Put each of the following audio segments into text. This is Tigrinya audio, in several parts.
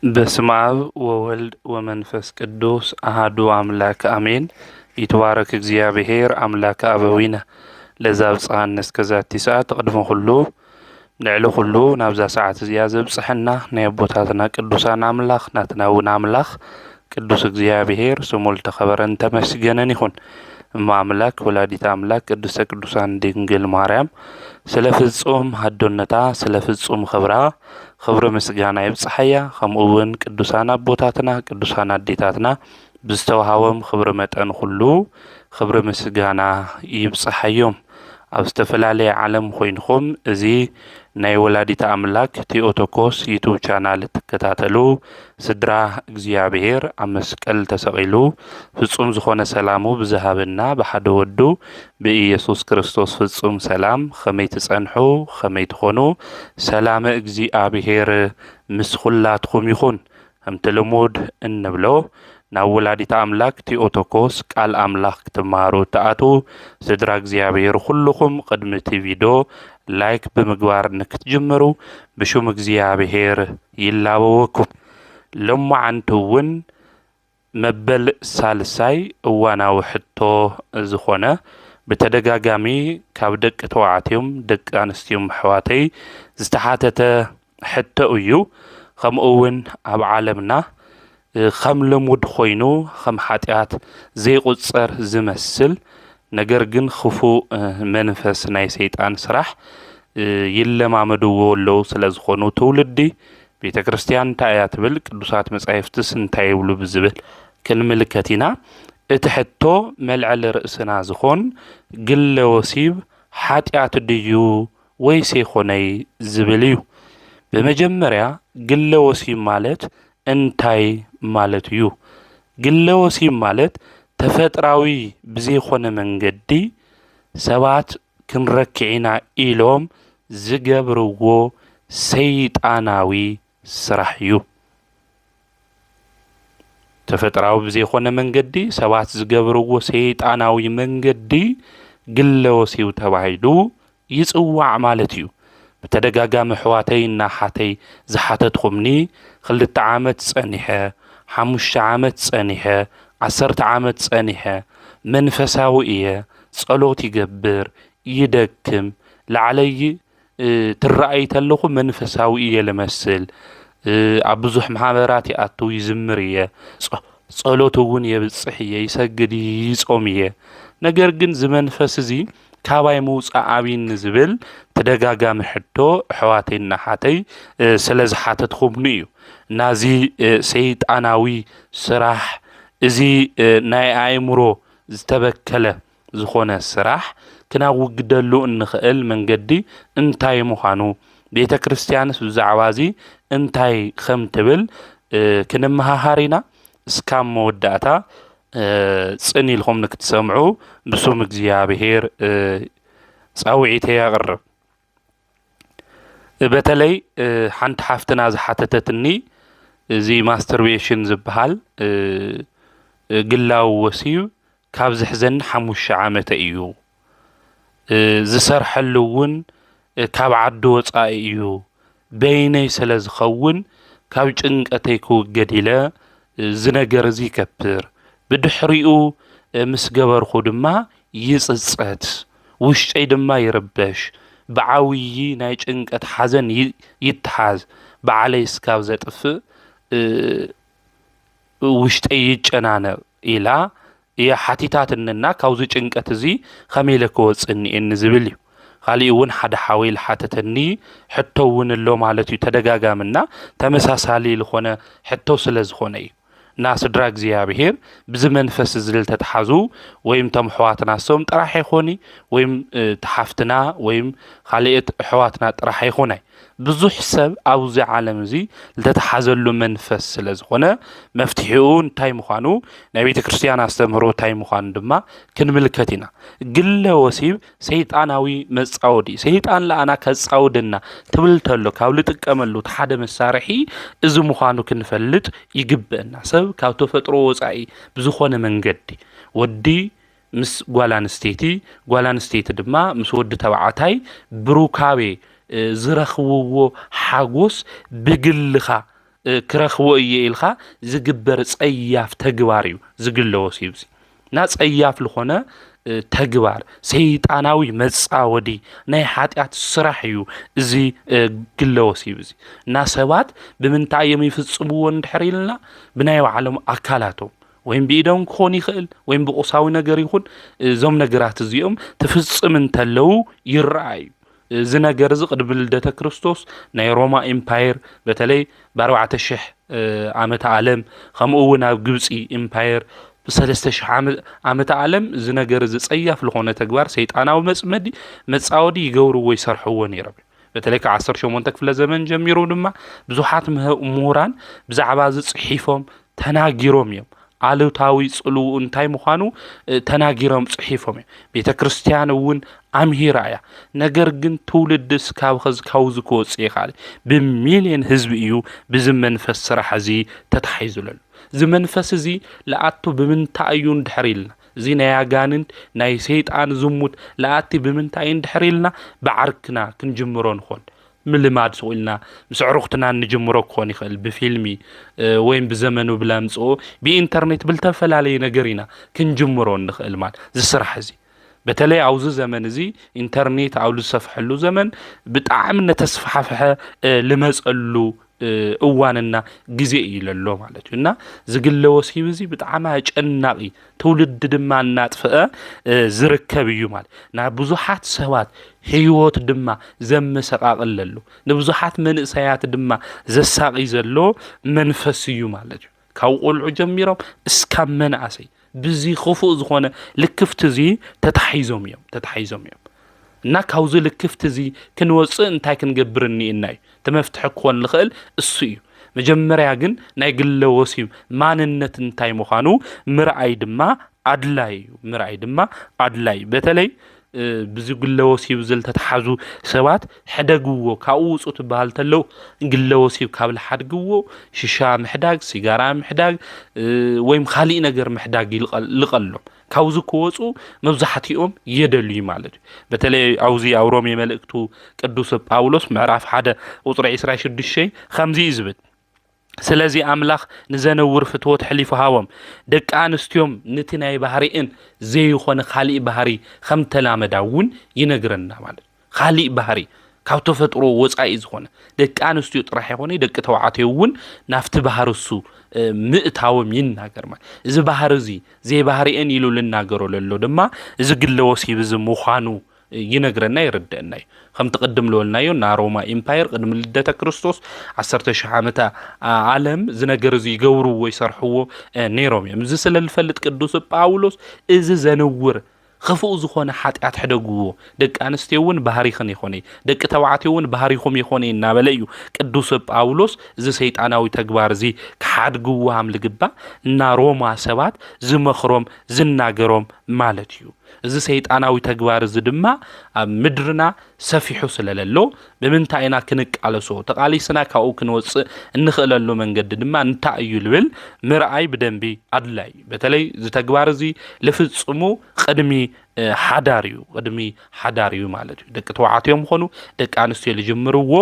በስመ አብ ወወልድ ወመንፈስ ቅዱስ አሃዱ አምላክ አሜን። ይትባረክ እግዚኣብሔር አምላክ አበዊነ ለዘ አብጽሐነ እስከ ዛቲ ሰዓት። ቅድሚ ኩሉ፣ ልዕሊ ኩሉ ናብዛ ሰዓት እዚኣ ዘብጽሐና ናይ ኣቦታትና ቅዱሳን ኣምላኽ፣ ናትና እውን ኣምላኽ ቅዱስ እግዚኣብሔር ስሙ ዝተኸበረን ተመስገነን ይኹን። እመ ኣምላክ ወላዲት ኣምላክ ቅድስተ ቅዱሳን ድንግል ማርያም ስለ ፍጹም ኣዶነታ፣ ስለ ፍጹም ክብራ፣ ክብሪ ምስጋና ይብጽሓያ። ከምኡ እውን ቅዱሳን ኣቦታትና፣ ቅዱሳን ኣዴታትና ብዝተዋሃቦም ክብሪ መጠን ኩሉ ክብሪ ምስጋና ይብጽሓዮም። ኣብ ዝተፈላለየ ዓለም ኮይንኹም እዚ ናይ ወላዲተ ኣምላክ ቲኦቶኮስ ዩቱብ ቻናል እትከታተሉ ስድራ እግዚኣብሔር፣ ኣብ መስቀል ተሰቒሉ ፍጹም ዝኾነ ሰላሙ ብዝሃበና ብሓደ ወዱ ብኢየሱስ ክርስቶስ ፍጹም ሰላም ከመይ ትጸንሑ፣ ከመይ ትኾኑ? ሰላመ እግዚኣብሔር ምስ ኩላትኩም ይኹን። ከምቲ ልሙድ እንብሎ፣ ናብ ወላዲተ ኣምላክ ቲኦቶኮስ ቃል ኣምላኽ ክትመሃሩ እትኣትዉ ስድራ እግዚኣብሔር ኩልኹም፣ ቅድሚ እቲ ቪድዮ ላይክ ብምግባር ንክትጅምሩ ብሹም እግዚኣብሔር ይላበወኩም። ሎማዓንቲ እውን መበል ሳልሳይ እዋናዊ ሕቶ ዝኾነ፣ ብተደጋጋሚ ካብ ደቂ ተባዕትዮም ደቂ ኣንስትዮን ኣሕዋተይ ዝተሓተተ ሕቶ እዩ። ከምኡ እውን ኣብ ዓለምና፣ እ፣ ከም ልሙድ ኮይኑ፣ ከም ሓጢኣት ዘይቁጸር ዝመስል፣ ነገር ግን ክፉእ፣ እ፣ መንፈስ ናይ ሰይጣን ስራሕ፣ እ፣ ይለማመድዎ ኣለዉ። ስለ ዝኾኑ ትውልዲ፣ ቤተ ክርስቲያን እንታይ እያ ትብል፣ ቅዱሳት መጻሕፍትስ እንታይ ይብሉ ብዝብል ክንምልከት ኢና። እቲ ሕቶ መልዐሊ ርእስና ዝኾን፣ ግለ ወሲብ ሓጢኣት ድዩ ወይስ ኣይኮነይ ዝብል እዩ። ብመጀመርያ፣ ግለ ወሲብ ማለት እንታይ ማለት እዩ? ግለ ወሲብ ማለት ተፈጥራዊ ብዘይኮነ መንገዲ ሰባት ክንረክዕ ኢና ኢሎም ዝገብርዎ ሰይጣናዊ ስራሕ እዩ። ተፈጥራዊ ብዘይኮነ መንገዲ ሰባት ዝገብርዎ ሰይጣናዊ መንገዲ ግለ ወሲብ ተባሂሉ ይጽዋዕ ማለት እዩ። ብተደጋጋሚ ኣሕዋተይ እና ኣሓተይ ዝሓተትኹምኒ፣ ክልተ ዓመት ጸኒሐ፣ ሓሙሽተ ዓመት ጸኒሐ፣ ዓሰርተ ዓመት ጸኒሐ፣ መንፈሳዊ እየ፣ ጸሎት ይገብር፣ ይደክም፣ ላዕለይ እ፣ ትረኣይ ተለኹ መንፈሳዊ እየ ልመስል። እ፣ ኣብ ብዙሕ ማሕበራት ይኣቱ፣ ይዝምር እየ። ጸ-፣ ጸሎት እውን የብጽሕ እየ፣ ይሰግድ፣ ይጾም እየ። ነገር ግን እዚ መንፈስ እዚ ካባይ ምውጻእ ኣብይኒ ዝብል ተደጋጋሚ ሕቶ ኣሕዋተይን ኣሓተይ፣ እ፣ ስለ ዝሓተትኹምኒ እዩ። ናዚ፣ እ፣ ሰይጣናዊ ስራሕ፣ እዚ፣ እ፣ ናይ ኣእምሮ ዝተበከለ ዝኾነ ስራሕ ክናውግደሉ እንኽእል መንገዲ እንታይ ምዃኑ፣ ቤተ ክርስቲያንስ ብዛዕባ እዚ እንታይ ከም ትብል፣ እ፣ ክንመሃሃር ኢና። እስካብ መወዳእታ፣ እ፣ ጽን ኢልኩም ንክትሰምዑ ብስም እግዚኣብሔር፣ እ፣ ጻውዒተይ ኣቕርብ። በተለይ፣ እ፣ ሓንቲ ሓፍትና ዝሓተተትኒ፣ እዚ ማስተርቤሽን ዝበሃል፣ እ፣ እ፣ ግላዊ ወሲብ ካብ ዝሕዘኒ ሓሙሽተ ዓመተ እዩ። እ፣ ዝሰርሐሉ እውን፣ እ፣ ካብ ዓዲ ወጻኢ እዩ። በይነይ ስለ ዝኸውን፣ ካብ ጭንቀተይ ክውገድ ኢለ፣ እ፣ እዚ ነገር እዚ ይከብር። ብድሕሪኡ፣ እ፣ ምስ ገበርኹ ድማ ይጽጸት፣ ውሽጠይ ድማ ይርበሽ። ብዓብዪ ናይ ጭንቀት ሓዘን ይ-፣ ይተሓዝ። ባዕለይ እስካብ ዘጥፍእ፣ እ፣ ውሽጠይ ይጨናነቕ ኢላ እያ ሓቲታትንና፣ ካብዚ ጭንቀት እዚ ከመይ ኢለ ክወጽእ እኒኤኒ ዝብል እዩ። ካሊእ እውን ሓደ ሓወይ ዝሓተተኒ ሕቶ እውን ኣሎ ማለት እዩ። ተደጋጋምና ተመሳሳሊ ዝኾነ ሕቶ ስለ ዝኾነ እዩ። እና ስድራ እግዚኣብሔር ብዚ መንፈስ እዚ ዝተተሓዙ ወይም እቶም ኣሕዋትና እሶም ጥራሕ ኣይኾኒ ወይም፣ እ፣ ተሓፍትና ወይም ካልኦት ኣሕዋትና ጥራሕ ኣይኾናይ። ብዙሕ ሰብ ኣብዚ ዓለም እዚ ዝተተሓዘሉ መንፈስ ስለ ዝኾነ፣ መፍትሒኡ እንታይ ምዃኑ፣ ናይ ቤተ ክርስቲያን ኣስተምህሮ እንታይ ምዃኑ ድማ ክንምልከት ኢና። ግለ ወሲብ ሰይጣናዊ መጻወዲ፣ ሰይጣን ለኣና ከጻውደና ትብል ተሎ ካብ ልጥቀመሉ እቲ ሓደ መሳርሒ እዚ ምዃኑ ክንፈልጥ ይግበአና። ሰብ ካብ ተፈጥሮ ወጻኢ ብዝኾነ መንገዲ፣ ወዲ ምስ ጓል ኣንስተይቲ፣ ጓል ኣንስተይቲ ድማ ምስ ወዲ ተባዕታይ ብሩካቤ፣ እ፣ ዝረኽብዎ ሓጎስ ብግልኻ ክረኽቦ እየ ኢልካ ዝግበር ጸያፍ ተግባር እዩ ዝግለ ወሲብ እዚ። እና ጸያፍ ዝኾነ ተግባር፣ ሰይጣናዊ መጻወዲ፣ ናይ ሓጢኣት ስራሕ እዩ እዚ ግለ ወሲብ እዚ። እና ሰባት ብምንታይ እዮም ይፍጽምዎ እንድሕር ኢልና፣ ብናይ ባዕሎም ኣካላቶም ወይም ብኢዶም ክኾን ይኽእል ወይም ብቁሳዊ ነገር ይኹን፣ እዞም ነገራት እዚኦም ትፍጽም እንተለዉ ይረኣዩ። እዚ ነገር እዚ ቅድሚ ልደተ ክርስቶስ ናይ ሮማ ኢምፓየር፣ በተለይ ብ4000 ዓመተ ዓለም፣ ከምኡ እውን ኣብ ግብፂ ኢምፓየር ብ3000 ዓመተ ዓለም እዚ ነገር እዚ ጸያፍ ዝኾነ ተግባር ሰይጣናዊ መጽመዲ መጻወዲ ይገብርዎ ይሰርሕዎ ነይሮም። በተለይ ካብ 18 ክፍለ ዘመን ጀሚሩ ድማ ብዙሓት ምሁራን ብዛዕባ እዚ ጽሒፎም ተናጊሮም እዮም። ኣሉታዊ ጽልውኡ እንታይ ምዃኑ ተናጊሮም ጽሒፎም እዮም። ቤተ ክርስቲያን እውን ኣምሂራ እያ። ነገር ግን ትውልድስ ካብ ኸዚ ካብዚ ክወጽእ ይኽእል? ብሚልዮን ህዝቢ እዩ ብዚ መንፈስ ስራሕ እዚ ተታሒዙ ዘሎ። እዚ መንፈስ እዚ ለኣቱ ብምንታይ እዩ እንድሕር ኢልና፣ እዚ ናይ ኣጋንንት ናይ ሰይጣን ዝሙት ለኣቲ ብምንታይ እዩ እንድሕር ኢልና፣ ብዓርክና ክንጅምሮ ንኾን። ምልማድ ስቕ ኢልና ምስ ኣዕሩኽትና እንጅምሮ ክኾን ይኽእል፣ ብፊልሚ ወይም ብዘመኑ ብለምፅኦ፣ ብኢንተርኔት ብልተፈላለየ ነገር ኢና ክንጅምሮ እንኽእል። ማለት እዚ ስራሕ እዚ በተለይ ኣብዚ ዘመን እዚ ኢንተርኔት ኣብ ዝሰፍሐሉ ዘመን ብጣዕሚ ነተስፋሕፍሐ ልመፀሉ እዋንና ግዜ እዩ ለሎ ማለት እዩ። እና ዝግለ ወሲብ እዚ ብጣዕሚ ኣጨናቂ፣ ትውልዲ ድማ እናጥፍአ ዝርከብ እዩ። ማለት ናብ ብዙሓት ሰባት ህይወት ድማ ዘመሰቃቅል ለሎ፣ ንብዙሓት መንእሰያት ድማ ዘሳቂ ዘሎ መንፈስ እዩ ማለት እዩ። ካብ ቆልዑ ጀሚሮም እስካብ መናእሰይ ብዚ ክፉእ ዝኾነ ልክፍቲ እዚ ተታሒዞም እዮም ተታሒዞም እዮም። እና ካብዚ ልክፍቲ እዚ ክንወፅእ እንታይ ክንገብር እኒእና እዩ? እቲ መፍትሒ ክኾን ዝኽእል እሱ እዩ። መጀመርያ ግን ናይ ግለ ወሲብ ማንነት እንታይ ምዃኑ ምርኣይ ድማ ኣድላይ እዩ። ምርኣይ ድማ ኣድላይ እዩ። በተለይ ብዚ ግለ ወሲብ ዝተተሓዙ ሰባት ሕደግዎ፣ ካብኡ ውፁ ትበሃል ተለው፣ ግለ ወሲብ ካብ ዝሓድግዎ ሽሻ ምሕዳግ፣ ሲጋራ ምሕዳግ ወይም ካሊእ ነገር ምሕዳግ ይልቀሎም። ካብዚ ክወፁ መብዛሕትኦም የደልዩ ማለት እዩ። በተለይ ኣብዚ ኣብ ሮሜ መልእክቱ ቅዱስ ጳውሎስ ምዕራፍ ሓደ ቁፅሪ 26 ከምዚ እዩ ዝብል፣ ስለዚ ኣምላኽ ንዘነውር ፍትወት ሕሊፉ ሃቦም፣ ደቂ ኣንስቲዮም ንቲ ናይ ባህሪእን ዘይኾነ ካሊእ ባህሪ ከም ተላመዳ እውን ይነግረና ማለት እዩ። ካሊእ ባህሪ ካብ ተፈጥሮ ወፃኢ ዝኾነ፣ ደቂ ኣንስትዮ ጥራሕ ይኾነ ደቂ ተባዕትዮ እውን ናብቲ ባህሪ እሱ ምእታዎም ይናገር። ማለት እዚ ባህሪ እዚ ዘይባህሪኤን ኢሉ ልናገሮ ለሎ ድማ እዚ ግለ ወሲብ እዚ ምዃኑ ይነግረና ይርደአና እዩ። ከምቲ ቅድም ልበልናዮ፣ ና ሮማ ኢምፓየር ቅድሚ ልደተ ክርስቶስ 10,000 ዓመት ዓለም እዚ ነገር እዚ ይገብርዎ ይሰርሕዎ ነይሮም እዮም። እዚ ስለ ልፈልጥ ቅዱስ ጳውሎስ እዚ ዘንውር ክፉእ ዝኾነ ሓጢኣት ሕደግዎ፣ ደቂ ኣንስትዮ እውን ባህሪኽን ይኾነ፣ ደቂ ተባዕትዮ እውን ባህሪኹም ይኾነ እናበለ እዩ ቅዱስ ጳውሎስ እዚ ሰይጣናዊ ተግባር እዚ ክሓድግዎ ሃም ልግባእ እና ሮማ ሰባት ዝመኽሮም ዝናገሮም ማለት እዩ። እዚ ሰይጣናዊ ተግባር እዚ ድማ ኣብ ምድርና ሰፊሑ ስለለሎ ብምንታይ ኢና ክንቃለሶ? ተቓሊስና ካብኡ ክንወፅእ እንኽእለሉ መንገዲ ድማ እንታይ እዩ ልብል ምርኣይ ብደንቢ ኣድላይ እዩ። በተለይ እዚ ተግባር እዚ ልፍፅሙ ቅድሚ ሓዳር እዩ። ቅድሚ ሓዳር እዩ ማለት እዩ። ደቂ ተባዕትዮም ኾኑ ደቂ ኣንስትዮ ልጅምርዎ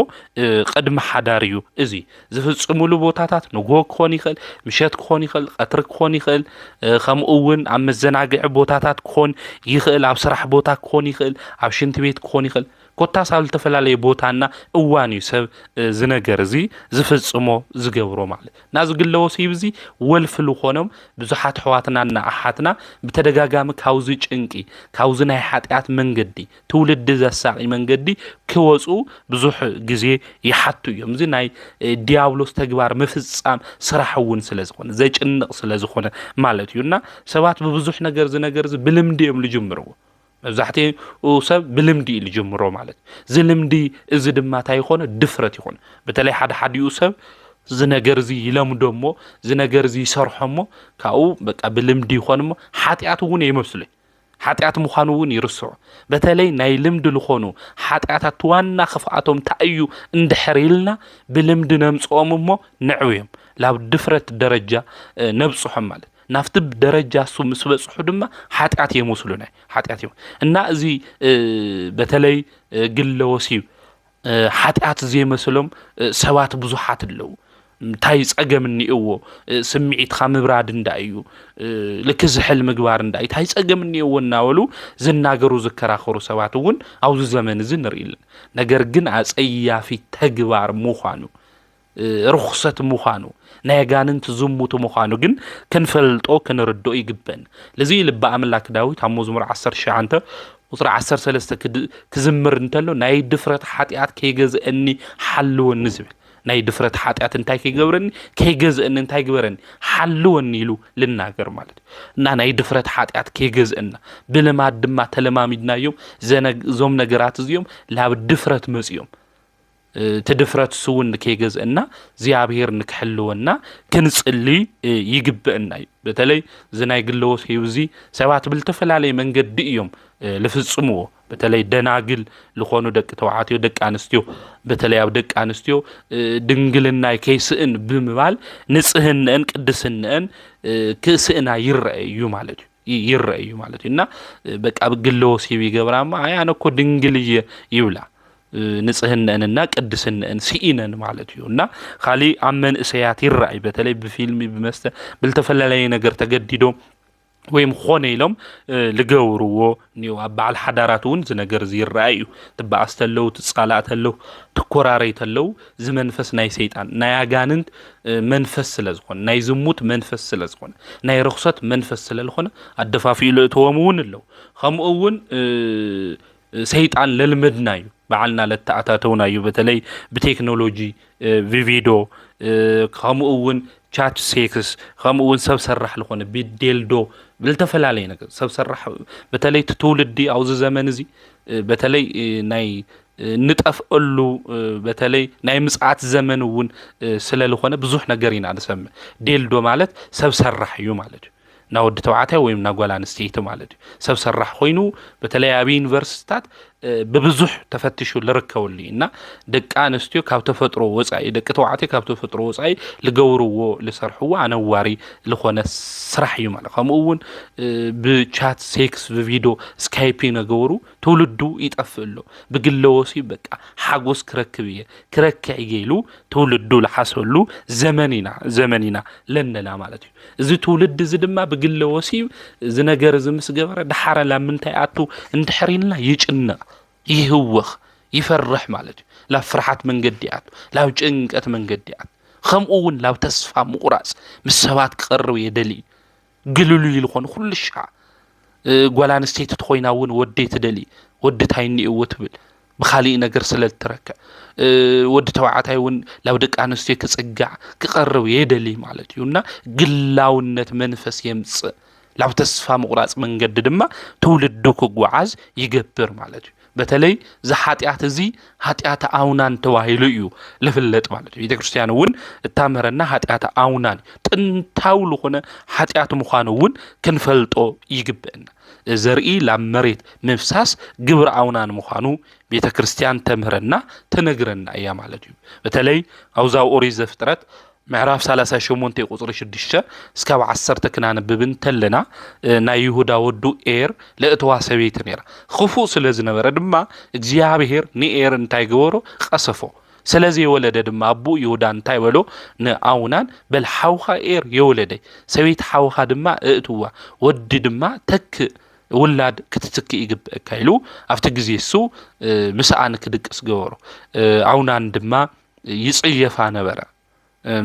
ቅድሚ ሓዳር እዩ። እዚ ዝፍፅሙሉ ቦታታት ንግሆ ክኾን ይኽእል፣ ምሸት ክኾን ይኽእል፣ ቀትሪ ክኾን ይኽእል፣ ከምኡ እውን ኣብ መዘናግዒ ቦታታት ክኾን ይኽእል፣ ኣብ ስራሕ ቦታ ክኾን ይኽእል፣ ኣብ ሽንቲ ቤት ክኾን ይኽእል። ኮታስ ኣብ ዝተፈላለየ ቦታና እዋን እዩ ሰብ እዚ ነገር እዚ ዝፍፅሞ ዝገብሮ ማለት። ናዚ ግለ ወሲብ እዚ ወልፊ ልኾኖም ብዙሓት ኣሕዋትናና ኣሓትና ብተደጋጋሚ ካብዚ ጭንቂ፣ ካብዚ ናይ ሓጢኣት መንገዲ፣ ትውልዲ ዘሳቒ መንገዲ ክወፁ ብዙሕ ግዜ ይሓቱ እዮም። እዚ ናይ ዲያብሎስ ተግባር ምፍፃም ስራሕ እውን ስለ ዝኾነ፣ ዘጭንቕ ስለ ዝኾነ ማለት እዩ። እና ሰባት ብብዙሕ ነገር እዚ ነገር እዚ ብልምዲ እዮም ልጅምርዎ። መብዛሕትኡ ሰብ ብልምዲ እዩ ልጅምሮ ማለት እዩ። እዚ ልምዲ እዚ ድማ እንታይ ይኾነ? ድፍረት ይኾነ። በተለይ ሓደ ሓዲኡ ሰብ እዚ ነገር እዚ ይለምዶ እሞ፣ እዚ ነገር እዚ ይሰርሖ እሞ፣ ካብኡ በቃ ብልምዲ ይኾን እሞ፣ ሓጢኣት እውን ይመስሎ። ሓጢኣት ምዃኑ እውን ይርስዖ። በተለይ ናይ ልምዲ ልኾኑ ሓጢኣታት ዋና ክፍኣቶም እንታይ እዩ እንድሕር ኢልና ብልምዲ ነምፅኦም እሞ ንዕው እዮም። ላብ ድፍረት ደረጃ ነብፅሖም ማለት። ናብቲ ደረጃ እሱ ምስ በፅሑ ድማ ሓጢኣት የመስሉና። ሓጢኣት እዮም። እና እዚ በተለይ ግለ ወሲብ ሓጢኣት ዘይመስሎም ሰባት ብዙሓት ኣለዉ። እንታይ ጸገም እኒእዎ? ስምዒትካ ምብራድ እንዳ እዩ፣ ልክዝሕል ምግባር እንዳ እዩ፣ እንታይ ጸገም እኒእዎ እናበሉ ዝናገሩ ዝከራኸሩ ሰባት እውን ኣብዚ ዘመን እዚ ንርኢ ኣለና። ነገር ግን ኣጸያፊ ተግባር ምዃኑ፣ ርኹሰት ምዃኑ፣ ናይ ኣጋንንት ዝሙት ምዃኑ ግን ክንፈልጦ ክንርድኦ ይግበን። ለዚ ልቢ ኣምላክ ዳዊት ኣብ መዝሙር ዓሰርተ ትሽዓተ ቁፅሪ ዓሰርተ ሰለስተ ክድ- ክዝምር እንተሎ ናይ ድፍረት ሓጢኣት ከይገዝአኒ ሓልወኒ ዝብል ናይ ድፍረት ሓጢኣት እንታይ ከይገብረኒ ከይገዝአኒ እንታይ ግበረኒ ሓልወኒ ኢሉ ልናገር ማለት እዩ። እና ናይ ድፍረት ሓጢኣት ከይገዝአና ብልማድ ድማ ተለማሚድናዮም። እዞም ነገራት እዚኦም ላብ ድፍረት መፅዮም። እቲ ድፍረት እሱ እውን ከይገዝአና እግዚኣብሔር ንክሕልወና ክንፅሊ ይግብእና እዩ። በተለይ እዚ ናይ ግለ ወሲብ እዚ ሰባት ብልተፈላለየ መንገዲ እዮም ልፍፅምዎ። በተለይ ደናግል ልኾኑ ደቂ ተባዕትዮ ደቂ ኣንስትዮ በተለይ ኣብ ደቂ ኣንስትዮ ድንግልናይ ከይስእን ብምባል ንፅህንአን ቅድስንአን ክስእና ይረአ እዩ ማለት እዩ። ይረአ እዩ ማለት እዩ። እና በቃ ግለ ወሲብ ይገብራ እሞ ኣይ ኣነ እኮ ድንግል እየ ይብላ። ንፅህንአንና ቅድስንአን ስኢነን ማለት እዩ። እና ካሊእ ኣብ መንእሰያት ይረኣይ በተለይ ብፊልሚ ብመስተ ብልተፈላለየ ነገር ተገዲዶም ወይም ኾነ ኢሎም ልገብርዎ እኒኦ ኣብ በዓል ሓዳራት እውን እዚ ነገር እዚ ይረኣይ እዩ። ትበኣስ ተለው ትፃላእ ተለው ትኮራረይ ተለው እዚ መንፈስ ናይ ሰይጣን ናይ ኣጋንንት መንፈስ ስለ ዝኾነ ናይ ዝሙት መንፈስ ስለ ዝኾነ ናይ ርኽሰት መንፈስ ስለ ዝኾነ ኣደፋፊኡ ልእትዎም እውን ኣለዉ። ከምኡ እውን ሰይጣን ለልመድና እዩ ባዕልና ለተኣታተውና እዩ በተለይ ብቴክኖሎጂ ብቪዶ ከምኡ እውን ቻት ሴክስ ከምኡ እውን ሰብ ሰራሕ ዝኾነ ብዴልዶ ብልተፈላለየ ነገር ሰብ ሰራሕ በተለይ እቲ ትውልዲ ኣብዚ ዘመን እዚ በተለይ ናይ ንጠፍአሉ በተለይ ናይ ምፅኣት ዘመን እውን ስለልኾነ ብዙሕ ነገር ኢና ንሰምዕ። ዴልዶ ማለት ሰብ ሰራሕ እዩ ማለት እዩ። ና ወዲ ተባዕታይ ወይም ና ጓል ኣንስተይቲ ማለት እዩ። ሰብ ሰራሕ ኮይኑ በተለይ ኣብ ዩኒቨርሲቲታት ብብዙሕ ተፈትሹ ልርከበሉ እዩ እና ደቂ ኣንስትዮ ካብ ተፈጥሮ ወፃኢ ደቂ ተባዕትዮ ካብ ተፈጥሮ ወፃኢ ልገብርዎ ልሰርሕዎ ኣነዋሪ ልኾነ ስራሕ እዩ ማለት ከምኡ እውን ብቻት ሴክስ ብቪዶ ስካይፕ ነገበሩ ትውልዱ ይጠፍእ ኣሎ። ብግለ ወሲብ በቃ ሓጎስ ክረክብ እየ ክረክዕ እየ ኢሉ ትውልዱ ልሓሰሉ ዘመን ኢና ዘመን ኢና ለነና ማለት እዩ። እዚ ትውልዲ እዚ ድማ ብግለ ወሲብ እዚ ነገር እዚ ምስ ገበረ ደሓረ ላብ ምንታይ ኣቱ እንድሕር ኢልና ይጭነቕ ይህወኽ ይፈርሕ ማለት እዩ። ላብ ፍርሓት መንገዲ ኣቱ ላብ ጭንቀት መንገዲ ኣቱ ከምኡ እውን ላብ ተስፋ ምቑራፅ ምስ ሰባት ክቐርብ የደሊ ግልሉይ ዝኾነ ኩሉ ሻዕ ጓል ኣንስተይቲ ተኾይና እውን ወደይ ትደሊ ወዲ ታይ እኒእዎ ትብል ብካሊእ ነገር ስለ ትረክዕ ወዲ ተባዕታይ እውን ናብ ደቂ ኣንስትዮ ክፅጋዕ ክቐርብ የደሊ ማለት እዩ እና ግላውነት መንፈስ የምፅእ ናብ ተስፋ ምቑራፅ መንገዲ ድማ ትውልዱ ክጓዓዝ ይገብር ማለት እዩ። በተለይ እዚ ሓጢኣት እዚ ሓጢኣት ኣውናን ተባሂሉ እዩ ልፍለጥ ማለት እዩ። ቤተክርስትያን እውን እታምህረና ሓጢኣት ኣውናን ጥንታዊ ዝኾነ ሓጢኣት ምዃኑ እውን ክንፈልጦ ይግብእና። ዘርኢ ላብ መሬት ምፍሳስ ግብሪ ኣውናን ምዃኑ ቤተክርስትያን ተምህረና ትነግረና እያ ማለት እዩ። በተለይ ኣብዛ ኦሪት ዘፍጥረት ምዕራፍ ሰላሳ ሸሞንተ ቁፅሪ ሽዱሽተ እስካብ ዓሰርተ ክናንብብ እንተለና ናይ ይሁዳ ወዱ ኤር ለእተዋ ሰበይቲ ነይራ። ክፉእ ስለ ዝነበረ ድማ እግዚኣብሔር ንኤር እንታይ ገበሮ? ቀሰፎ። ስለ ዘይወለደ ድማ ኣቦኡ ይሁዳ እንታይ በሎ ንኣውናን በል ሓውኻ ኤር የወለደ ሰበይቲ ሓውኻ ድማ እእትዋ ወዲ ድማ ተክእ ውላድ ክትትክእ ይግብእካ ኢሉ ኣብቲ ግዜ እሱ ምስኣ ንክድቅስ ገበሮ። ኣውናን ድማ ይፅየፋ ነበረ።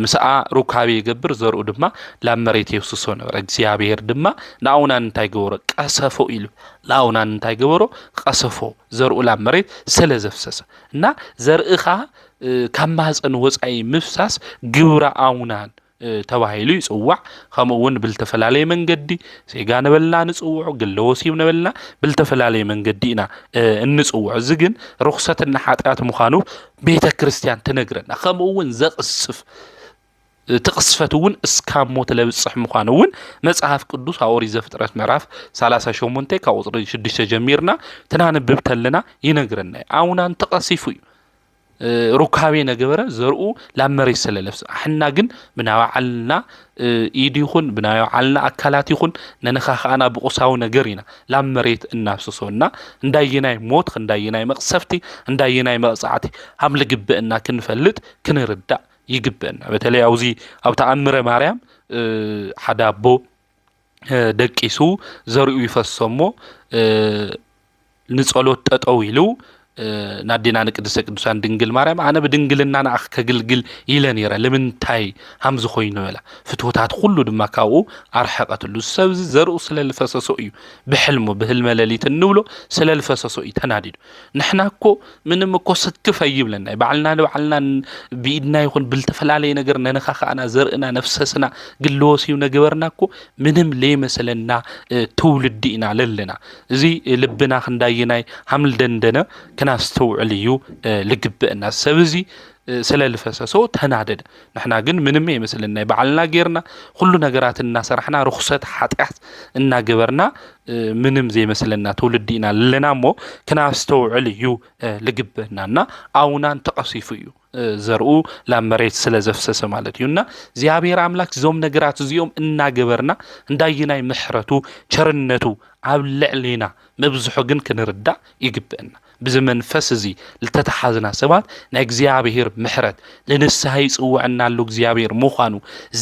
ምስኣ ሩካቤ ይገብር ዘርኡ ድማ ላብ መሬት የፍስሶ ነበረ። እግዚኣብሔር ድማ ንኣውናን እንታይ ገበሮ? ቀሰፎ ኢሉ ንኣውናን እንታይ ገበሮ? ቀሰፎ ዘርኡ ላብ መሬት ስለ ዘፍሰሰ እና ዘርእኻ ካብ ማህፀን ወፃኢ ምፍሳስ ግብረ ኣውናን ተባሂሉ ይፅዋዕ። ከምኡ እውን ብልተፈላለየ መንገዲ ሴጋ ነበልና ንፅውዖ ግለ ወሲብ ነበልና ብልተፈላለየ መንገዲ ኢና እንፅውዖ። እዚ ግን ርኩሰትና ሓጢኣት ምዃኑ ቤተ ክርስቲያን ትነግረና። ከምኡ እውን ዘቕስፍ እቲ ቅስፈት እውን እስካብ ሞት ለብፅሕ ምዃኑ እውን መፅሓፍ ቅዱስ ኣብ ኦሪት ዘፍጥረት ምዕራፍ ሰላሳ ሸሞንተ ካብ ቁፅሪ ሽዱሽተ ጀሚርና ትናንብብ ተለና ይነግረና እዩ። ኣውናን ተቐሲፉ እዩ። ሩካቤ ነገበረ ዘርኡ ላብ መሬት ስለለፍስ ኣሕና ግን ብናይ ባዓልና ኢድ ይኹን ብናይ ባዓልና ኣካላት ይኹን ነንኻ ከኣና ብቁሳዊ ነገር ኢና ላብ መሬት እናፍስሶ እና እንዳየናይ ሞት እንዳየናይ መቕሰፍቲ እንዳየናይ መቕፃዕቲ ሃም ልግብእና ክንፈልጥ ክንርዳእ ይግበአና። በተለይ ኣብዚ ኣብ ተኣምረ ማርያም ሓደ ኣቦ ደቂሱ ዘርኡ ይፈሶ እሞ ንጸሎት ጠጠው ኢሉ ናዴና ንቅድስተ ቅዱሳን ድንግል ማርያም ኣነ ብድንግልና ንኣኽ ከግልግል ኢለ ነይረ፣ ንምንታይ ሃምዚ ኮይኑ በላ። ፍትወታት ኩሉ ድማ ካብኡ ኣርሐቀትሉ። እዚ ሰብ እዚ ዘርኡ ስለ ልፈሰሶ እዩ፣ ብሕልሙ ብህልመ ሌሊት እንብሎ ስለ ልፈሰሶ እዩ ተናዲዱ። ንሕና እኮ ምንም እኮ ስክፍ ኣይብለና፣ ባዕልና ንባዕልና ብኢድና ይኹን ብልተፈላለየ ነገር ነነኻኻእና ዘርእና ነፍሰስና ግለወሲው ነገበርና እኮ ምንም ለይመሰለና ትውልዲ ኢና ለለና። እዚ ልብና ክንዳይናይ ሃምልደንደነ ክናስተውዕል እዩ ልግበአና። ሰብ እዚ ስለ ልፈሰሶ ተናደደ። ንሕና ግን ምንም የመስለና ባዕልና ጌርና ኩሉ ነገራት እናሰራሕና ርኹሰት ሓጢኣት እናገበርና ምንም ዘይመስለና ትውልዲ ኢና ለና እሞ ክናስተውዕል እዩ ልግበአና። እና ኣውናን ተቐሲፉ እዩ ዘርኡ ላብ መሬት ስለ ዘፍሰሰ ማለት እዩ። እና እግዚኣብሔር ኣምላክ እዞም ነገራት እዚኦም እናገበርና እንዳይናይ ምሕረቱ ቸርነቱ ኣብ ልዕሌና ምብዝሑ ግን ክንርዳእ ይግብእና። ብዚ መንፈስ እዚ ልተተሓዝና ሰባት ናይ እግዚኣብሔር ምሕረት ልንስሐ ይጽውዐና ኣሎ እግዚኣብሔር ምዃኑ፣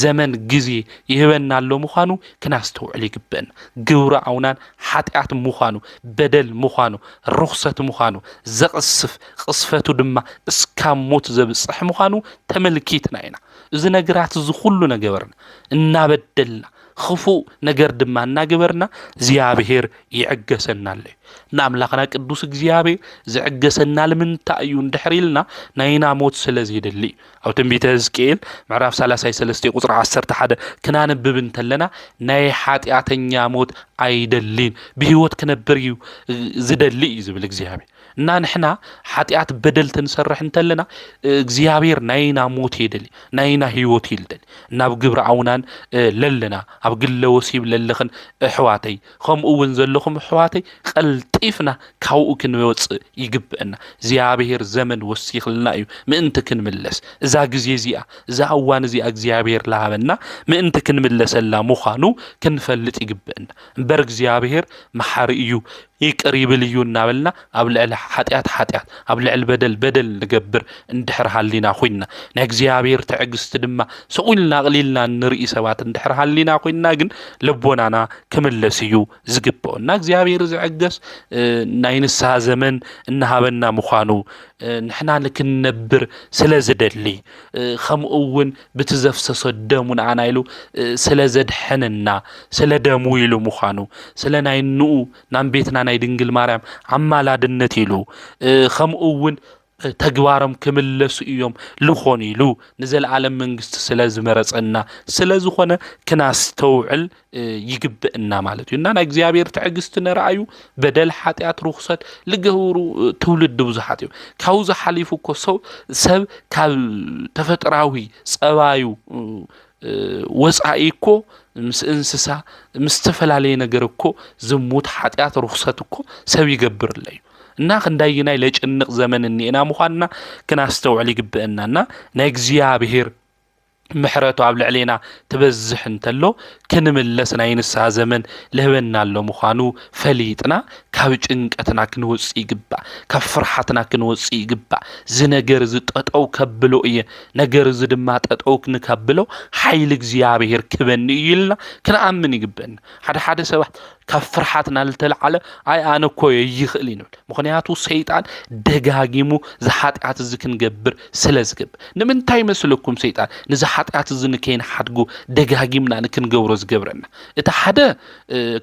ዘመን ግዜ ይህበና ኣሎ ምዃኑ ክናስተውዕል ይግብእና። ግብሪ ኣውናን ሓጢኣት ምዃኑ፣ በደል ምዃኑ፣ ርኹሰት ምዃኑ፣ ዘቕስፍ ቅስፈቱ ድማ እስካብ ሞት ዘብጽሕ ምዃኑ ተመልኪትና ኢና። እዚ ነገራት እዚ ኩሉ ነገበርና እናበደልና ክፉእ ነገር ድማ እናገበርና እግዚኣብሔር ይዕገሰና ኣሎ እዩ። ንኣምላኽና ቅዱስ እግዚኣብሔር ዝዕገሰና ልምንታይ እዩ እንድሕር ኢልና ናይና ሞት ስለ ዘይደሊ እዩ። ኣብ ትንቢተ ህዝቅኤል ምዕራፍ ሰላሳ ሰለስተ ቁፅሪ ዓሰርተ ሓደ ክናንብብ እንተለና ናይ ሓጢኣተኛ ሞት ኣይደሊን፣ ብህይወት ክነብር እዩ ዝደሊ እዩ ዝብል እግዚኣብሔር። እና ንሕና ሓጢኣት በደል ትንሰርሕ እንተለና እግዚኣብሔር ናይና ሞት የደሊ፣ ናይና ህይወት ይልደል። ናብ ግብሪ ኣውናን ለለና ኣብ ግለ ወሲብ ለለኽን ኣሕዋተይ ከምኡ እውን ዘለኹም ኣሕዋተይ ቀልጢፍና ካብኡ ክንወፅእ ይግብእና። እግዚኣብሔር ዘመን ወሲኽልና እዩ ምእንቲ ክንምለስ። እዛ ግዜ እዚኣ እዛ እዋን እዚኣ እግዚኣብሔር ለሃበና ምእንቲ ክንምለሰላ ምዃኑ ክንፈልጥ ይግብእና። እምበር እግዚኣብሔር መሓሪ እዩ ይቅር ይብል እዩ እናበልና ኣብ ልዕሊ ሓጢኣት ሓጢኣት ኣብ ልዕሊ በደል በደል ንገብር እንድሕር ሃሊና ኮይንና ናይ እግዚኣብሔር ትዕግስቲ ድማ ስቕ ኢልና ኣቕሊልና እንርኢ ሰባት እንድሕር ሃሊና ኮይንና ግን ልቦናና ክምለስ እዩ ዝግብኦ። እና እግዚኣብሔር ዝዕገስ ናይ ንስሓ ዘመን እናሃበና ምዃኑ ንሕና ንክንነብር ስለ ዝደሊ ከምኡ እውን ብቲ ዘፍሰሶ ደሙ ንኣና ኢሉ ስለ ዘድሐነና ስለ ደሙ ኢሉ ምዃኑ ስለ ናይ ንኡ ናብ ቤትና ናይ ድንግል ማርያም ኣማላድነት ኢሉ ከምኡ እውን ተግባሮም ክምለሱ እዮም ልኾኑ ኢሉ ንዘለኣለም መንግስቲ ስለ ዝመረፀና ስለ ዝኾነ ክናስተውዕል ይግብእና ማለት እዩ። እና ናይ እግዚኣብሔር ትዕግስቲ ንረኣዩ በደል ሓጢኣት ርኹሰት ልገብሩ ትውልዲ ብዙሓት እዮም። ካብኡ ዝሓሊፉ እኮ ሰብ ካብ ተፈጥራዊ ፀባዩ ወፃኢ እኮ ምስ እንስሳ ምስ ዝተፈላለየ ነገር እኮ ዝሙት ሓጢኣት ርኹሰት እኮ ሰብ ይገብር ኣሎ እዩ። እና ክንዳይናይ ለጭንቕ ዘመን እኒኤና ምዃንና ክናስተውዕል ይግብአና። እና ናይ እግዚኣብሔር ምሕረቱ ኣብ ልዕሌና ትበዝሕ እንተሎ ክንምለስ ናይ ንስሓ ዘመን ልህበና ኣሎ ምዃኑ ፈሊጥና ካብ ጭንቀትና ክንወፅእ ይግባእ፣ ካብ ፍርሓትና ክንወፅእ ይግባእ። እዚ ነገር እዚ ጠጠው ከብሎ እየ፣ ነገር እዚ ድማ ጠጠው ንከብሎ ሓይሊ እግዚኣብሔር ክበኒ እዩ ኢልና ክንኣምን ይግበአና። ሓደ ሓደ ሰባት ካብ ፍርሓትና ዝተለዓለ ኣይ ኣነ እኮ እየ ይኽእል እዩ ንብል። ምኽንያቱ ሰይጣን ደጋጊሙ ዝሓጢኣት እዚ ክንገብር ስለ ዝገብር። ንምንታይ መስለኩም ሰይጣን ንዚ ሓጢኣት እዚ ንከይንሓድጉ ደጋጊምና ንክንገብሮ ዝገብረና? እቲ ሓደ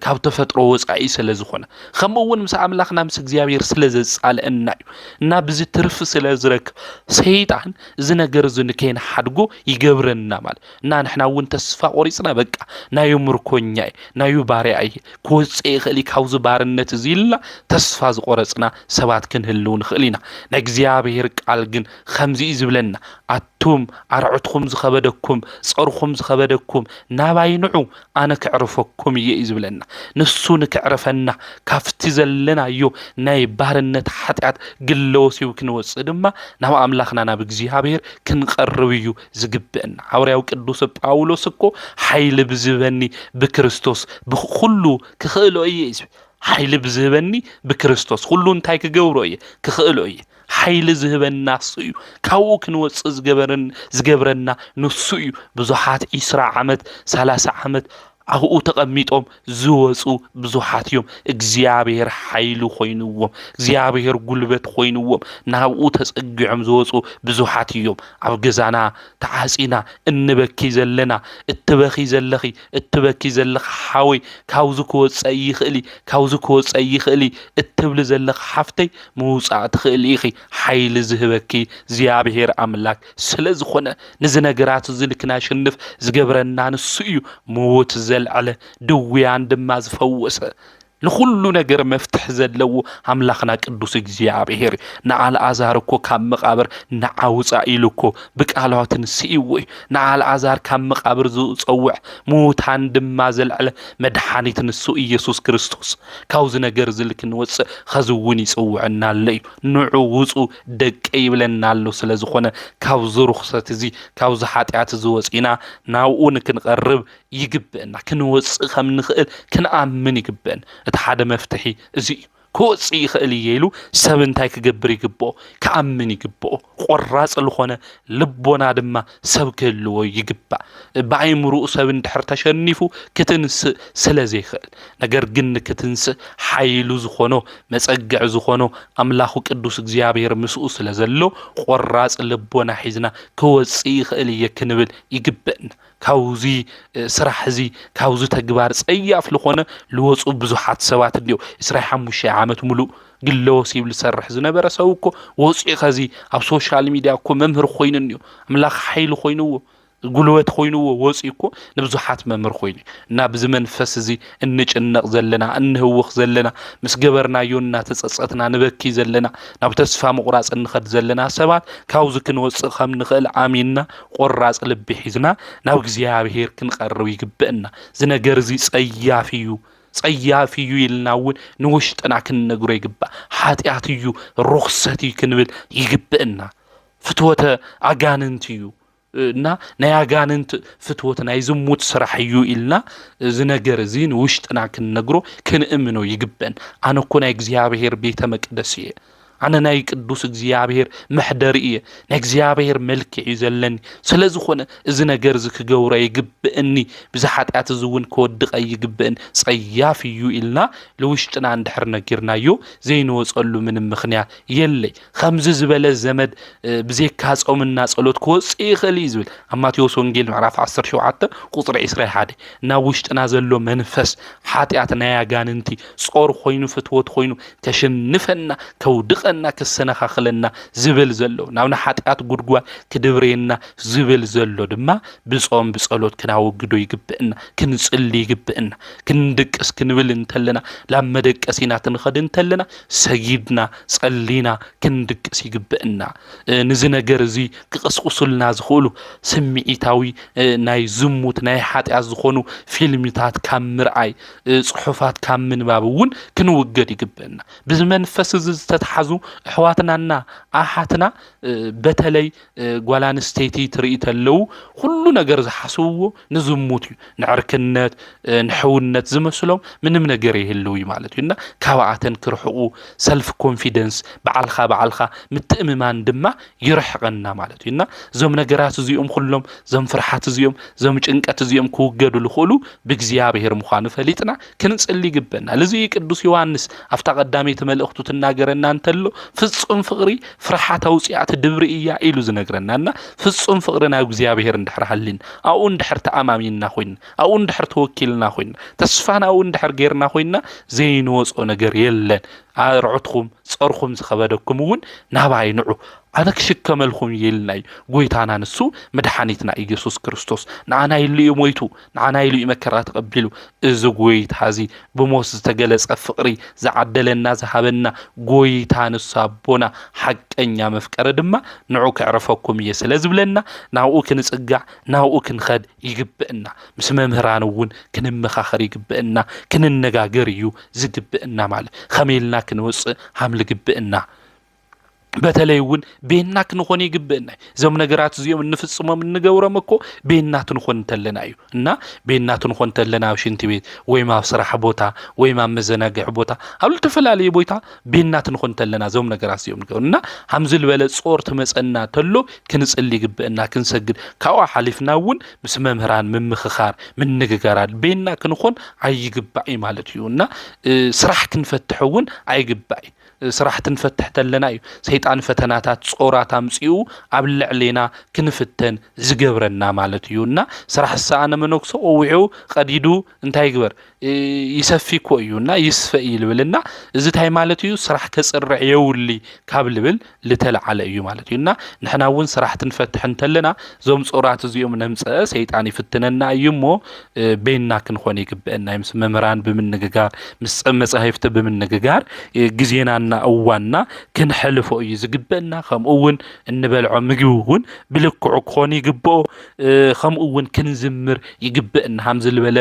ካብ ተፈጥሮ ወፃኢ ስለ ዝኾነ ከምኡ እውን ምስ ኣምላኽና ምስ እግዚኣብሔር ስለ ዘፃልአና እዩ። እና ብዚ ትርፊ ስለ ዝረክብ ሰይጣን እዚ ነገር እዚ ንከይንሓድጎ ይገብረና ማለት እና ንሕና እውን ተስፋ ቆሪፅና በቃ ናዩ ምርኮኛ እየ ናዩ ባርያ እየ ክወፅእ ይኽእል እዩ ካብዚ ባርነት እዚ ኢልና ተስፋ ዝቆረፅና ሰባት ክንህልው ንኽእል ኢና። ናይ እግዚኣብሔር ቃል ግን ከምዚ እዩ ዝብለና፣ ኣቱም ኣርዑትኩም ዝኸበደኩም ጾርኩም ዝኸበደኩም ናባይ ንዑ ኣነ ክዕርፈኩም እየ እዩ ዝብለና። ንሱ ንክዕርፈና ካብቲ ዘለናዮ ናይ ባርነት ሓጢኣት ግለወሲው ክንወፅእ ድማ ናብ ኣምላኽና ናብ እግዚኣብሔር ክንቐርብ እዩ ዝግብአና። ሃዋርያው ቅዱስ ጳውሎስ እኮ ሓይሊ ብዝበኒ ብክርስቶስ ብኩሉ ክኽእሎ እየ እዩ ዝብል። ሓይሊ ብዝህበኒ ብክርስቶስ ኩሉ እንታይ ክገብሮ እየ? ክኽእሎ እየ። ሓይሊ ዝህበና እሱ እዩ። ካብኡ ክንወፅእ ዝገበርን ዝገብረና ንሱ እዩ። ብዙሓት ዒስራ ዓመት፣ ሰላሳ ዓመት ኣብኡ ተቐሚጦም ዝወፁ ብዙሓት እዮም። እግዚኣብሔር ሓይሊ ኮይንዎም፣ እግዚኣብሔር ጉልበት ኮይንዎም፣ ናብኡ ተፀጊዖም ዝወፁ ብዙሓት እዮም። ኣብ ገዛና ተዓፂና እንበኪ ዘለና፣ እትበኺ ዘለኺ፣ እትበኪ ዘለኻ ሓወይ፣ ካብዚ ክወፀ ይኽእል እዩ፣ ካብዚ ክወፀ ይኽእል እዩ እትብሊ ዘለኻ ሓፍተይ፣ ምውፃእ ትኽእል ኢኺ። ሓይሊ ዝህበኪ እግዚኣብሔር ኣምላክ ስለ ዝኾነ፣ ነዚ ነገራት እዚ ልክና ሽንፍ ዝገብረና ንሱ እዩ። ምዉት ዘልዐለ፣ ድውያን ድማ ዝፈወሰ፣ ንኹሉ ነገር መፍትሒ ዘለዎ ኣምላኽና ቅዱስ እግዚኣብሔር እዩ። ንኣልኣዛር እኮ ካብ መቓብር ንዓ ውፃእ ኢሉ እኮ ብቃሉ ኣትንስእዎ እዩ። ንኣልኣዛር ካብ መቓብር ዝፀውዕ፣ ምዉታን ድማ ዘልዐለ መድሓኒት ንሱ ኢየሱስ ክርስቶስ። ካብዚ ነገር እዚ ልክንወፅእ ኸዚ እውን ይፅውዐና ኣሎ እዩ። ንዑ ውፁ ደቀ ይብለና ኣሎ። ስለ ዝኾነ ካብዚ ርኹሰት እዚ፣ ካብዚ ሓጢኣት እዚ ወፂና ናብኡ ንክንቐርብ ይግብእና። ክንወፅእ ከም ንኽእል ክንኣምን ይግብእን። እቲ ሓደ መፍትሒ እዚ እዩ። ክወፅእ ይኽእል እየ ኢሉ ሰብ እንታይ ክገብር ይግብኦ? ክኣምን ይግብኦ። ቆራፅ ዝኾነ ልቦና ድማ ሰብ ክህልዎ ይግባእ። ብኣይምርኡ ሰብ እንድሕር ተሸኒፉ ክትንስእ ስለ ዘይኽእል፣ ነገር ግን ንክትንስእ ሓይሉ ዝኾኖ፣ መፀግዒ ዝኾኖ ኣምላኹ ቅዱስ እግዚኣብሔር ምስኡ ስለ ዘሎ፣ ቆራፅ ልቦና ሒዝና ክወፅእ ይኽእል እየ ክንብል ይግብእና። ካብዚ ስራሕ እዚ፣ ካብዚ ተግባር ጸያፍ ልኾነ ልወፁ ብዙሓት ሰባት እንዲዮ። ዕስራ ሓሙሽተ ዓመት ሙሉእ ግለወስ ይብል ዝሰርሕ ዝነበረ ሰብ እኮ ወፂኡ ኸዚ ኣብ ሶሻል ሚድያ እኮ መምህር ኮይኑ እንዲዮ። ኣምላኽ ሓይሊ ኮይንዎ፣ ጉልበት ኮይንዎ ወፂኡ እኮ ንብዙሓት መምህር ኮይኑ እዩ። እና ብዚ መንፈስ እዚ እንጭነቕ ዘለና፣ እንህውኽ ዘለና፣ ምስ ገበርናዮ እናተጸጸትና ንበኪ ዘለና፣ ናብ ተስፋ ምቑራጽ እንኸድ ዘለና ሰባት ካብዚ ክንወፅእ ከም ንኽእል ኣሚንና ቆራፅ ልቢ ሒዝና ናብ እግዚኣብሔር ክንቐርብ ይግብእና። እዚ ነገር እዚ ጸያፍ እዩ፣ ጸያፍ እዩ ኢልና እውን ንውሽጥና ክንነግሮ ይግባእ። ሓጢኣት እዩ፣ ርኹሰት እዩ ክንብል ይግብእና። ፍትወተ ኣጋንንት እዩ እና ናይ ኣጋንንት ፍትወት ናይ ዝሙት ስራሕ እዩ ኢልና እዚ ነገር እዚ ንውሽጥና ክንነግሮ ክንእምኖ ይግበን። ኣነ እኮ ናይ እግዚኣብሔር ቤተ መቅደስ እየ። ኣነ ናይ ቅዱስ እግዚኣብሔር መሕደሪ እየ። ናይ እግዚኣብሔር መልክዕ እዩ ዘለኒ። ስለ ዝኾነ እዚ ነገር እዚ ክገብሮ ይግብእኒ፣ ብዚ ሓጢኣት እዚ እውን ክወድቕ ኣይግብእን፣ ጸያፍ እዩ ኢልና ንውሽጥና እንድሕር ነጊርናዮ ዘይንወጸሉ ምንም ምኽንያት የለይ። ከምዚ ዝበለ ዘመድ ብዘይካ ጾምና ጸሎት ክወጽእ ይኽእል እዩ ዝብል ኣብ ማቴዎስ ወንጌል ምዕራፍ ዓሰርተ ሸውዓተ ቁጽሪ ዕስራ ሓደ። ናብ ውሽጥና ዘሎ መንፈስ ሓጢኣት ናይ ኣጋንንቲ ጾር ኮይኑ ፍትወት ኮይኑ ከሽንፈና፣ ከውድቐና፣ ከሰነኻኽለና ዝብል ዘሎ፣ ናብ ንሓጢኣት ጉድጓድ ክድብርየና ዝብል ዘሎ ድማ ብጾም ብጸሎት ክናወግዶ ይግብእና፣ ክንጽሊ ይግብእና። ክንድቅስ ክንብል እንተለና፣ ላብ መደቀሲና ክንኸድ እንተለና፣ ሰጊድና ጸሊና ክንድቅስ ይግብእና። ንዚ ነገር እዚ ክቕስቁሱልና ዝኽእሉ ስምዒታዊ ናይ ዝሙት ናይ ሓጢኣት ዝኾኑ ፊልምታት ካብ ምርኣይ፣ ጽሑፋት ካብ ምንባብ እውን ክንውገድ ይግብእና። ብዚ መንፈስ እዚ ዝተትሓዙ ኣሕዋትናና ኣሓትና በተለይ ጓል ኣንስተይቲ ትርኢ ተለዉ ኩሉ ነገር ዝሓስብዎ ንዝሙት እዩ። ንዕርክነት፣ ንሕውነት ዝመስሎም ምንም ነገር ይህልው እዩ ማለት እዩ። እና ካብኣተን ክርሕቑ፣ ሰልፍ ኮንፊደንስ፣ በዓልኻ በዓልኻ ምትእምማን ድማ ይርሕቐና ማለት እዩ። እና እዞም ነገራት እዚኦም ኩሎም፣ እዞም ፍርሓት እዚኦም፣ እዞም ጭንቀት እዚኦም ክውገዱ ዝኽእሉ ብእግዚኣብሔር ምዃኑ ፈሊጥና ክንጽሊ ይግበና። ልዚ ቅዱስ ዮሃንስ ኣብታ ቀዳመይቲ መልእኽቱ ትናገረና እንተሎ ፍጹም ፍቕሪ ፍርሓት ኣውፂኣት ድብሪ እያ ኢሉ ዝነግረና። እና ፍጹም ፍቕሪ ናብ እግዚኣብሔር እንድሕር ሃልን ኣብኡ እንድሕር ተኣማሚንና ኮይንና ኣብኡ እንድሕር ተወኪልና ኮይንና ተስፋና ኣብኡ እንድሕር ጌርና ኮይንና ዘይንወጾ ነገር የለን። ኣርዑትኹም ጾርኹም ዝኸበደኩም እውን ናባይ ንዑ። ኣነ ክሽከመልኩም እየ ኢልና እዩ ጎይታና ንሱ መድሓኒትና ኢየሱስ ክርስቶስ ንዓና ኢሉ እዩ ሞይቱ ንዓና ኢሉ እዩ መከራ ተቐቢሉ። እዚ ጎይታ እዚ ብሞት ዝተገለጸ ፍቕሪ ዝዓደለና ዝሃበና ጎይታ ንሱ ኣቦና ሓቀኛ መፍቀሪ ድማ ንዑ ከዕርፈኩም እየ ስለ ዝብለና ናብኡ ክንጽጋዕ ናብኡ ክንኸድ ይግብእና። ምስ መምህራን እውን ክንመኻኸር ይግብእና። ክንነጋገር እዩ ዝግብእና ማለት ከመይ ኢልና ክንወፅእ ሃም ልግብእና። በተለይ እውን ቤና ክንኾን ይግብእና እዩ። እዞም ነገራት እዚኦም እንፍጽሞም እንገብሮም እኮ ቤና ክንኾን እንተለና እዩ። እና ቤና ክንኾን እንተለና ኣብ ሽንቲ ቤት ወይም ኣብ ስራሕ ቦታ ወይም ኣብ መዘናግዒ ቦታ ኣብ ዝተፈላለዩ ቦታ ቤና ክንኾን እንተለና እዞም ነገራት እዚኦም ንገብር እና ሃምዚ ዝበለ ጾር ትመጸና ተሎ ክንጽሊ ይግብእና፣ ክንሰግድ፣ ካብኡ ሓሊፍና እውን ምስ መምህራን ምምኽኻር ምንግጋር ቤና ክንኾን ኣይግባእ እዩ ማለት እዩ። እና ስራሕ ክንፈትሕ እውን ኣይግባእ እዩ። ስራሕ ትንፈትሕ ተለና እዩ ሰይጣን ፈተናታት ጾራት ኣምጺኡ ኣብ ልዕሌና ክንፍተን ዝገብረና ማለት እዩ። እና ስራሕ ዝሰኣነ መነኩሰ ቆዊዑ ቀዲዱ እንታይ ይግበር? ይሰፊ እኮ እዩ እና ይስፈ እዩ ልብል እና እዚ እንታይ ማለት እዩ? ስራሕ ከጽርዕ የውሊ ካብ ልብል ልተለዓለ እዩ ማለት እዩ። እና ንሕና እውን ስራሕ ትንፈትሕ እንተለና እዞም ጾራት እዚኦም ነምፀአ ሰይጣን ይፍትነና እዩ እሞ ቤና ክንኾን ይግብአና እዩ። ምስ መምህራን ብምንግጋር፣ ምስ መጻሕፍቲ ብምንግጋር ግዜናና እዋንና ክንሕልፎ እዩ ዝግብአና። ከምኡ እውን እንበልዖ ምግቢ እውን ብልክዑ ክኾን ይግብኦ። ከምኡ እውን ክንዝምር ይግብእና። ሃምዚ ዝበለ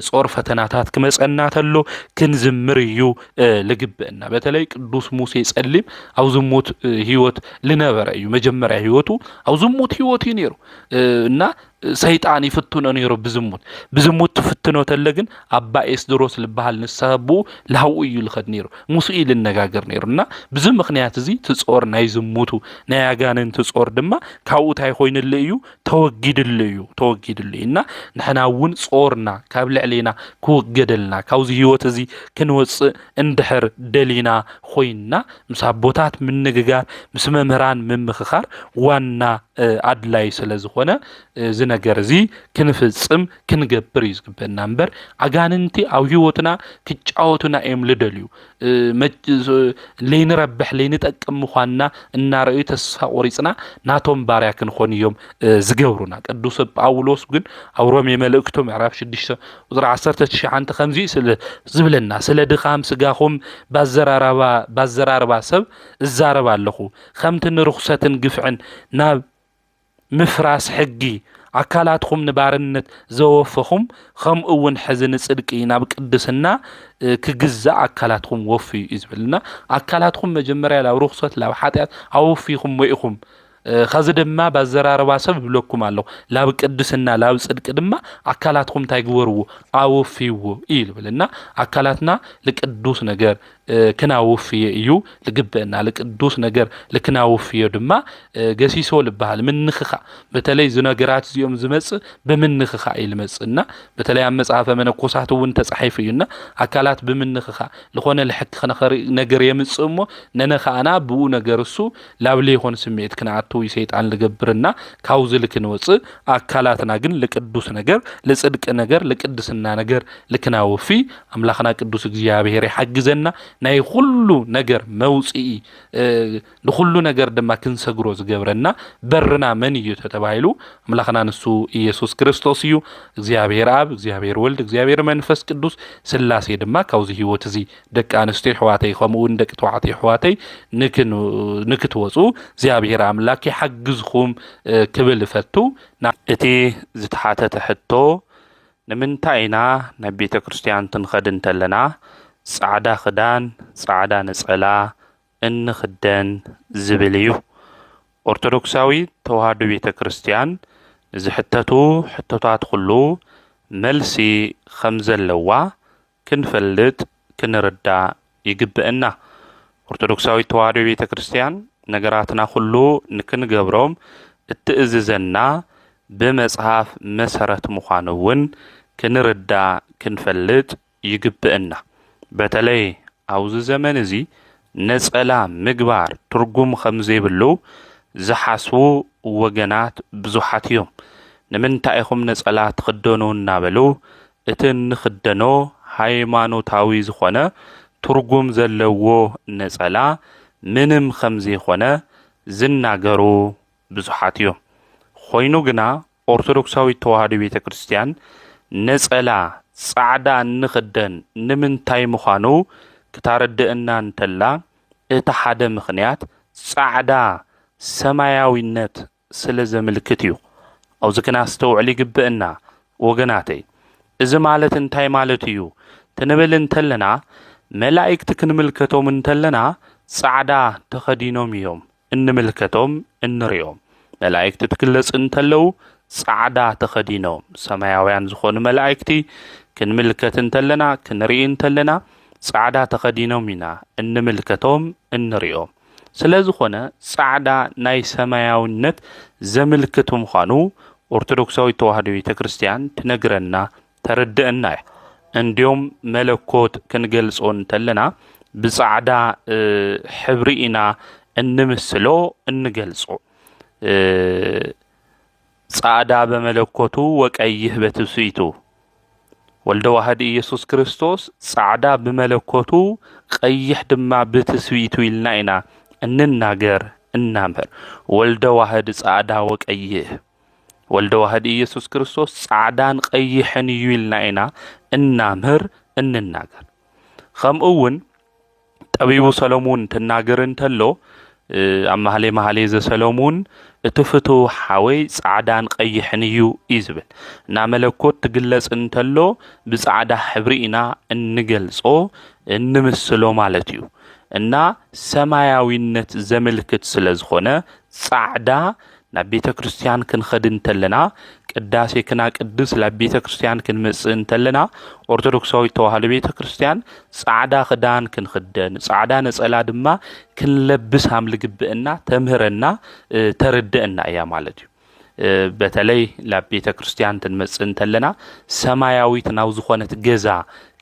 ጾር ፈተናታት ክመጸና ተሎ ክንዝምር እዩ ልግብእና። በተለይ ቅዱስ ሙሴ ጸሊም ኣብ ዝሙት ህይወት ልነበረ እዩ። መጀመርያ ህይወቱ ኣብ ዝሙት ህይወት እዩ ነይሩ እና ሰይጣን ይፍትኖ ነይሩ ብዝሙት። ብዝሙት ትፍትኖ ተለ ግን ኣባ ኤስድሮስ ልበሃል ንስኻ ኣቦኡ ላህኡ እዩ ልኸድ ነይሩ። ምስኡ እዩ ልነጋገር ነይሩ እና ብዚ ምኽንያት እዚ ትጾር ናይ ዝሙቱ ናይ ኣጋንንቲ ጾር ድማ ካብኡ እንታይ ኮይንሉ እዩ? ተወጊድሉ እዩ፣ ተወጊድሉ እዩ። እና ንሕና እውን ጾርና ካብ ልዕሌና ክውገደልና፣ ካብዚ ህይወት እዚ ክንወጽእ እንድሕር ደሊና ኮይንና ምስ ኣቦታት ምንግጋር፣ ምስ መምህራን ምምኽኻር ዋና ኣድላይ ስለ ዝኾነ እዚ ነገር እዚ ክንፍጽም ክንገብር እዩ ዝግበና እምበር ኣጋንንቲ ኣብ ህይወትና ክጫወቱና እዮም ልደልዩ። ለይንረብሕ ለይንጠቅም ምዃንና እናረእዩ ተስፋ ቆሪፅና ናቶም ባርያ ክንኾን እዮም ዝገብሩና። ቅዱስ ጳውሎስ ግን ኣብ ሮሜ መልእክቱ ምዕራፍ ሽዱሽተ ቁፅሪ ዓሰርተ ትሽዓተ ከምዚ ስለ ዝብለና፣ ስለ ድኻም ስጋኹም ባዘራረባ ባዘራረባ ሰብ እዛረብ ኣለኹ፣ ከምቲ ንርኹሰትን ግፍዕን ናብ ምፍራስ ሕጊ ኣካላትኹም ንባርነት ዘወፈኹም፣ ከምኡ እውን ሕዚ ንጽድቂ ናብ ቅድስና ክግዛእ ኣካላትኹም ወፍዩ እዩ ዝብልና። ኣካላትኹም መጀመርያ ላብ ርኹሰት ላብ ሓጢኣት ኣወፊኹም ወኢኹም። ከዚ ድማ ባዘራረባ ሰብ ይብለኩም ኣለኹ፣ ላብ ቅድስና ላብ ጽድቂ ድማ ኣካላትኹም እንታይ ግበርዎ? ኣወፍይዎ እዩ ዝብልና። ኣካላትና ልቅዱስ ነገር ክናውፍዮ እዩ ልግበአና። ልቅዱስ ነገር ልክናውፍዮ ድማ ገሲሶ ልበሃል ምንኽኻ። በተለይ እዚ ነገራት እዚኦም ዝመጽእ ብምንኽኻ እዩ ልመጽእና። በተለይ ኣብ መጽሓፈ መነኮሳት እውን ተጻሒፉ እዩና ኣካላት ብምንኽኻ ልኾነ ልሕክኽ ነገር የምጽእ እሞ ነነ ከኣና ብኡ ነገር እሱ ላብ ለይኾን ስምዒት ክንኣትው እዩ ሰይጣን ልገብርና። ካብዚ ልክንወጽእ ኣካላትና ግን ልቅዱስ ነገር ልጽድቂ ነገር ልቅድስና ነገር ልክናውፊ ኣምላኽና ቅዱስ እግዚኣብሔር ይሓግዘና። ናይ ኩሉ ነገር መውፅኢ ንኩሉ ነገር ድማ ክንሰግሮ ዝገብረና በርና መን እዩ ተተባሂሉ ኣምላኽና ንሱ ኢየሱስ ክርስቶስ እዩ። እግዚኣብሔር ኣብ እግዚኣብሔር ወልድ እግዚኣብሔር መንፈስ ቅዱስ ስላሴ ድማ ካብዚ ህይወት እዚ ደቂ ኣንስትዮ ኣሕዋተይ ከምኡ እውን ደቂ ተባዕትዮ ኣሕዋተይ ንክትወፁ እግዚኣብሔር ኣምላክ ይሓግዝኹም ክብል እፈቱ። እቲ ዝተሓተተ ሕቶ ንምንታይ ኢና ናብ ቤተ ክርስቲያን ትንኸድ እንተለና ጻዕዳ ክዳን ጻዕዳ ነጸላ እንኽደን ዝብል እዩ። ኦርቶዶክሳዊ ተዋህዶ ቤተ ክርስቲያን ንዝሕተቱ ሕቶታት ኩሉ መልሲ ከም ዘለዋ ክንፈልጥ ክንርዳእ ይግብእና። ኦርቶዶክሳዊት ተዋህዶ ቤተ ክርስቲያን ነገራትና ኩሉ ንክንገብሮም እትእዝዘና ብመጽሓፍ መሰረት ምዃኑ እውን ክንርዳእ ክንፈልጥ ይግብእና። በተለይ ኣብዚ ዘመን እዚ ነጸላ ምግባር ትርጉም ከም ዘይብሉ ዝሓስቡ ወገናት ብዙሓት እዮም። ንምንታይ ኢኹም ነጸላ ትኽደኑ እናበሉ እቲ እንኽደኖ ሃይማኖታዊ ዝኾነ ትርጉም ዘለዎ ነጸላ ምንም ከም ዘይኾነ ዝናገሩ ብዙሓት እዮም። ኮይኑ ግና ኦርቶዶክሳዊት ተዋህዶ ቤተ ክርስቲያን ነጸላ ጻዕዳ እንኽደን ንምንታይ ምዃኑ ክታረድእና እንተላ እቲ ሓደ ምኽንያት ጻዕዳ ሰማያዊነት ስለ ዘምልክት እዩ። ኣብዚ ክናስተውዕል ይግብእና ወገናተይ። እዚ ማለት እንታይ ማለት እዩ ትንብል እንተለና መላእክቲ ክንምልከቶም እንተለና ጻዕዳ ተኸዲኖም እዮም። እንምልከቶም፣ እንሪኦም። መላእክቲ ትግለጽ እንተለዉ ጻዕዳ ተኸዲኖም፣ ሰማያውያን ዝኾኑ መላእክቲ ክንምልከት እንተለና፣ ክንርኢ እንተለና፣ ጻዕዳ ተኸዲኖም ኢና እንምልከቶም፣ እንሪኦም። ስለ ዝኾነ ጻዕዳ ናይ ሰማያውነት ዘምልክት ምዃኑ ኦርቶዶክሳዊት ተዋህዶ ቤተ ክርስቲያን ትነግረና፣ ተርድእና እያ። እንዲዮም መለኮት ክንገልጾ እንተለና ብጻዕዳ፣ እ፣ ሕብሪ ኢና እንምስሎ፣ እንገልጾ። እ፣ ጻዕዳ በመለኮቱ ወቀይሕ በትስብእቱ። ወልደ ዋህድ ኢየሱስ ክርስቶስ ጻዕዳ ብመለኮቱ፣ ቀይሕ ድማ ብትስብእቱ ኢልና ኢና እንናገር፣ እናምህር። ወልደ ዋህድ ጻዕዳ ወቀይሕ። ወልደ ዋህድ ኢየሱስ ክርስቶስ ጻዕዳን ቀይሕን እዩ ኢልና ኢና እናምህር፣ እንናገር። ከምኡ እውን ጠቢቡ ሰሎሞን ትናገር እንተሎ፣ እ፣ ኣብ ማህሌ ማህሌ ዘሰሎሞን፣ "እቲ ፍትው ሓወይ ጻዕዳን ቀይሕን እዩ" እዩ ዝብል። እና መለኮት ትግለጽ እንተሎ ብጻዕዳ ሕብሪ ኢና እንገልጾ፣ እንምስሎ ማለት እዩ። እና ሰማያዊነት ዘመልክት ስለ ዝኾነ ጻዕዳ ናብ ቤተ ክርስቲያን ክንኸድ እንተለና፣ ቅዳሴ ክናቅድስ ናብ ቤተ ክርስቲያን ክንመጽእ እንተለና፣ ኦርቶዶክሳዊት ተዋህዶ ቤተ ክርስቲያን ጻዕዳ ክዳን ክንኽደን፣ ጻዕዳ ነጸላ ድማ ክንለብስ ሃም ልግብእና ተምህረና፣ እ፣ ተርድእና እያ ማለት እዩ። እ፣ በተለይ ናብ ቤተ ክርስቲያን ክንመጽእ እንተለና፣ ሰማያዊት ናብ ዝኾነት ገዛ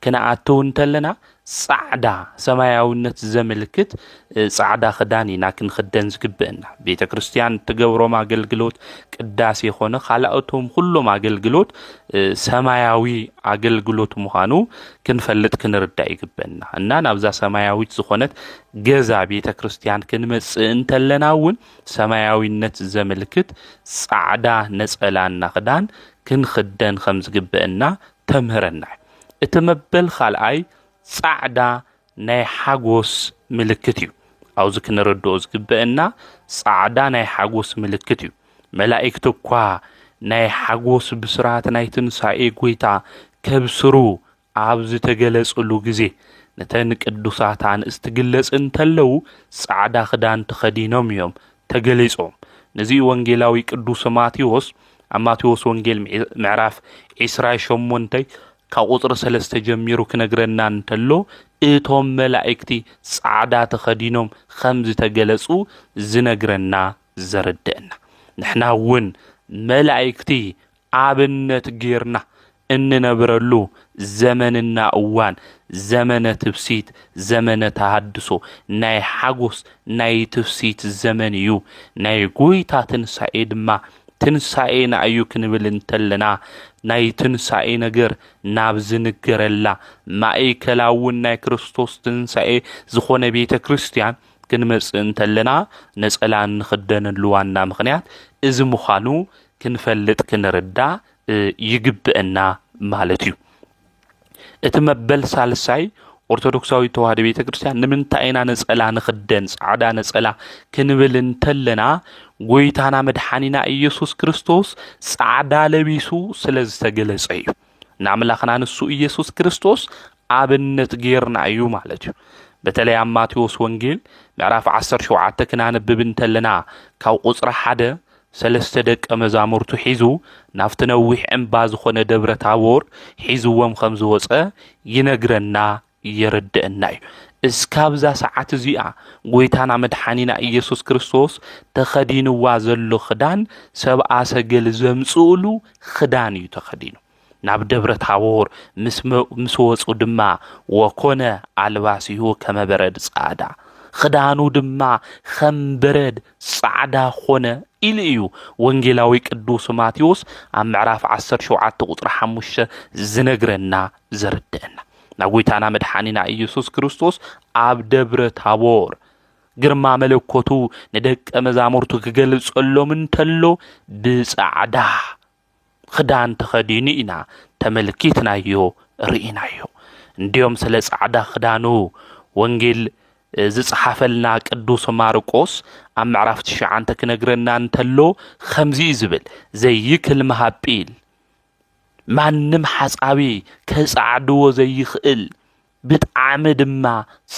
ክንኣትው እንተለና፣ ጻዕዳ ሰማያዊነት ዘመልክት፣ እ፣ ጻዕዳ ክዳን ኢና ክንኽደን ዝግብእና። ቤተ ክርስቲያን እትገብሮም ኣገልግሎት፣ ቅዳሴ ይኾነ ካልኦቶም ኩሎም ኣገልግሎት፣ እ፣ ሰማያዊ ኣገልግሎት ምዃኑ ክንፈልጥ ክንርዳእ ይግበእና። እና ናብዛ ሰማያዊት ዝኾነት ገዛ ቤተ ክርስቲያን ክንመጽእ እንተለና እውን ሰማያዊነት ዘመልክት ጻዕዳ ነጸላና ክዳን ክንኽደን ከም ዝግብእና ተምህረና። እቲ መበል ካልኣይ ጻዕዳ ናይ ሓጎስ ምልክት እዩ። ኣብዚ ክንርድኦ ዝግበአና ጻዕዳ ናይ ሓጎስ ምልክት እዩ። መላእክቲ እኳ ናይ ሓጎስ ብስራት ናይ ትንሳኤ ጐይታ ከብስሩ ኣብ ዝተገለጽሉ ግዜ፣ ነተን ቅዱሳት ኣንስቲ ክግለጽ እንተለዉ ጻዕዳ ክዳን ተኸዲኖም እዮም ተገሊጾም። ነዚ ወንጌላዊ ቅዱስ ማቴዎስ ኣብ ማቴዎስ ወንጌል ምዕ-፣ ምዕራፍ ዕስራ ሸሞንተ ካብ ቁጽሪ ሰለስተ ጀሚሩ ክነግረና እንተሎ፣ እቶም መላእክቲ ጻዕዳ ተኸዲኖም ከም ዝተገለጹ ዝነግረና፣ ዘርድእና። ንሕና እውን መላእክቲ ኣብነት ጌርና እንነብረሉ ዘመንና እዋን፣ ዘመነ ትፍሲት፣ ዘመነ ተሃድሶ፣ ናይ ሓጎስ፣ ናይ ትፍሲት ዘመን እዩ። ናይ ጐይታ ትንሳኤ ድማ ትንሳኤና እዩ ክንብል እንተለና፣ ናይ ትንሳኤ ነገር ናብ ዝንገረላ፣ ማእከላውን ናይ ክርስቶስ ትንሳኤ ዝኾነ ቤተ ክርስቲያን ክንመጽእ እንተለና፣ ነጸላ እንኽደነሉ ዋና ምኽንያት እዚ ምዃኑ ክንፈልጥ ክንርዳእ፣ እ፣ ይግብአና ማለት እዩ። እቲ መበል ሳልሳይ፣ ኦርቶዶክሳዊት ተዋህዶ ቤተ ክርስቲያን ንምንታይ ኢና ነጸላ ንኽደን፣ ጻዕዳ ነጸላ ክንብል እንተለና፣ ጐይታና መድሓኒና ኢየሱስ ክርስቶስ ጻዕዳ ለቢሱ ስለ ዝተገለጸ እዩ። ንኣምላኽና ንሱ ኢየሱስ ክርስቶስ ኣብነት ጌርና እዩ ማለት እዩ። በተለይ ኣብ ማቴዎስ ወንጌል ምዕራፍ ዓሰርተ ሸውዓተ ክናንብብ እንተለና፣ ካብ ቁጽሪ ሓደ ሰለስተ ደቀ መዛሙርቱ ሒዙ ናብቲ ነዊሕ እምባ ዝኾነ ደብረ ታቦር ሒዝዎም ከም ዝወጸ ይነግረና፣ የረድአና እዩ። እስካብዛ ሰዓት እዚኣ ጐይታና መድሓኒና ኢየሱስ ክርስቶስ ተኸዲንዋ ዘሎ ክዳን ሰብኣ ሰገል ዘምጽእሉ ክዳን እዩ ተኸዲኑ። ናብ ደብረ ታቦር ምስ መ-፣ ምስ ወጹ ድማ "ወኮነ ኣልባሲሁ ከመ በረድ ጻዕዳ፣ ክዳኑ ድማ ከም በረድ ጻዕዳ ኾነ" ኢሉ እዩ ወንጌላዊ ቅዱስ ማቴዎስ ኣብ ምዕራፍ ዓሰርተ ሸውዓተ ቁጽሪ ሓሙሽተ ዝነግረና፣ ዘርድአና። ናብ ጐይታና መድሓኒና ኢየሱስ ክርስቶስ ኣብ ደብረ ታቦር ግርማ መለኮቱ ንደቀ መዛሙርቱ ክገልጸሎም እንተሎ ብጻዕዳ ክዳን ተኸዲኑ ኢና ተመልኪትናዮ፣ ርኢናዮ። እንዲዮም ስለ ጻዕዳ ክዳኑ ወንጌል፣ እ፣ ዝጸሓፈልና ቅዱስ ማርቆስ ኣብ ምዕራፍ ትሽዓተ ክነግረና እንተሎ ከምዚ እዩ ዝብል፣ "ዘይክል መሃጲል፣ ማንም ሓጻቢ ከጻዕድዎ ዘይኽእል፣ ብጣዕሚ ድማ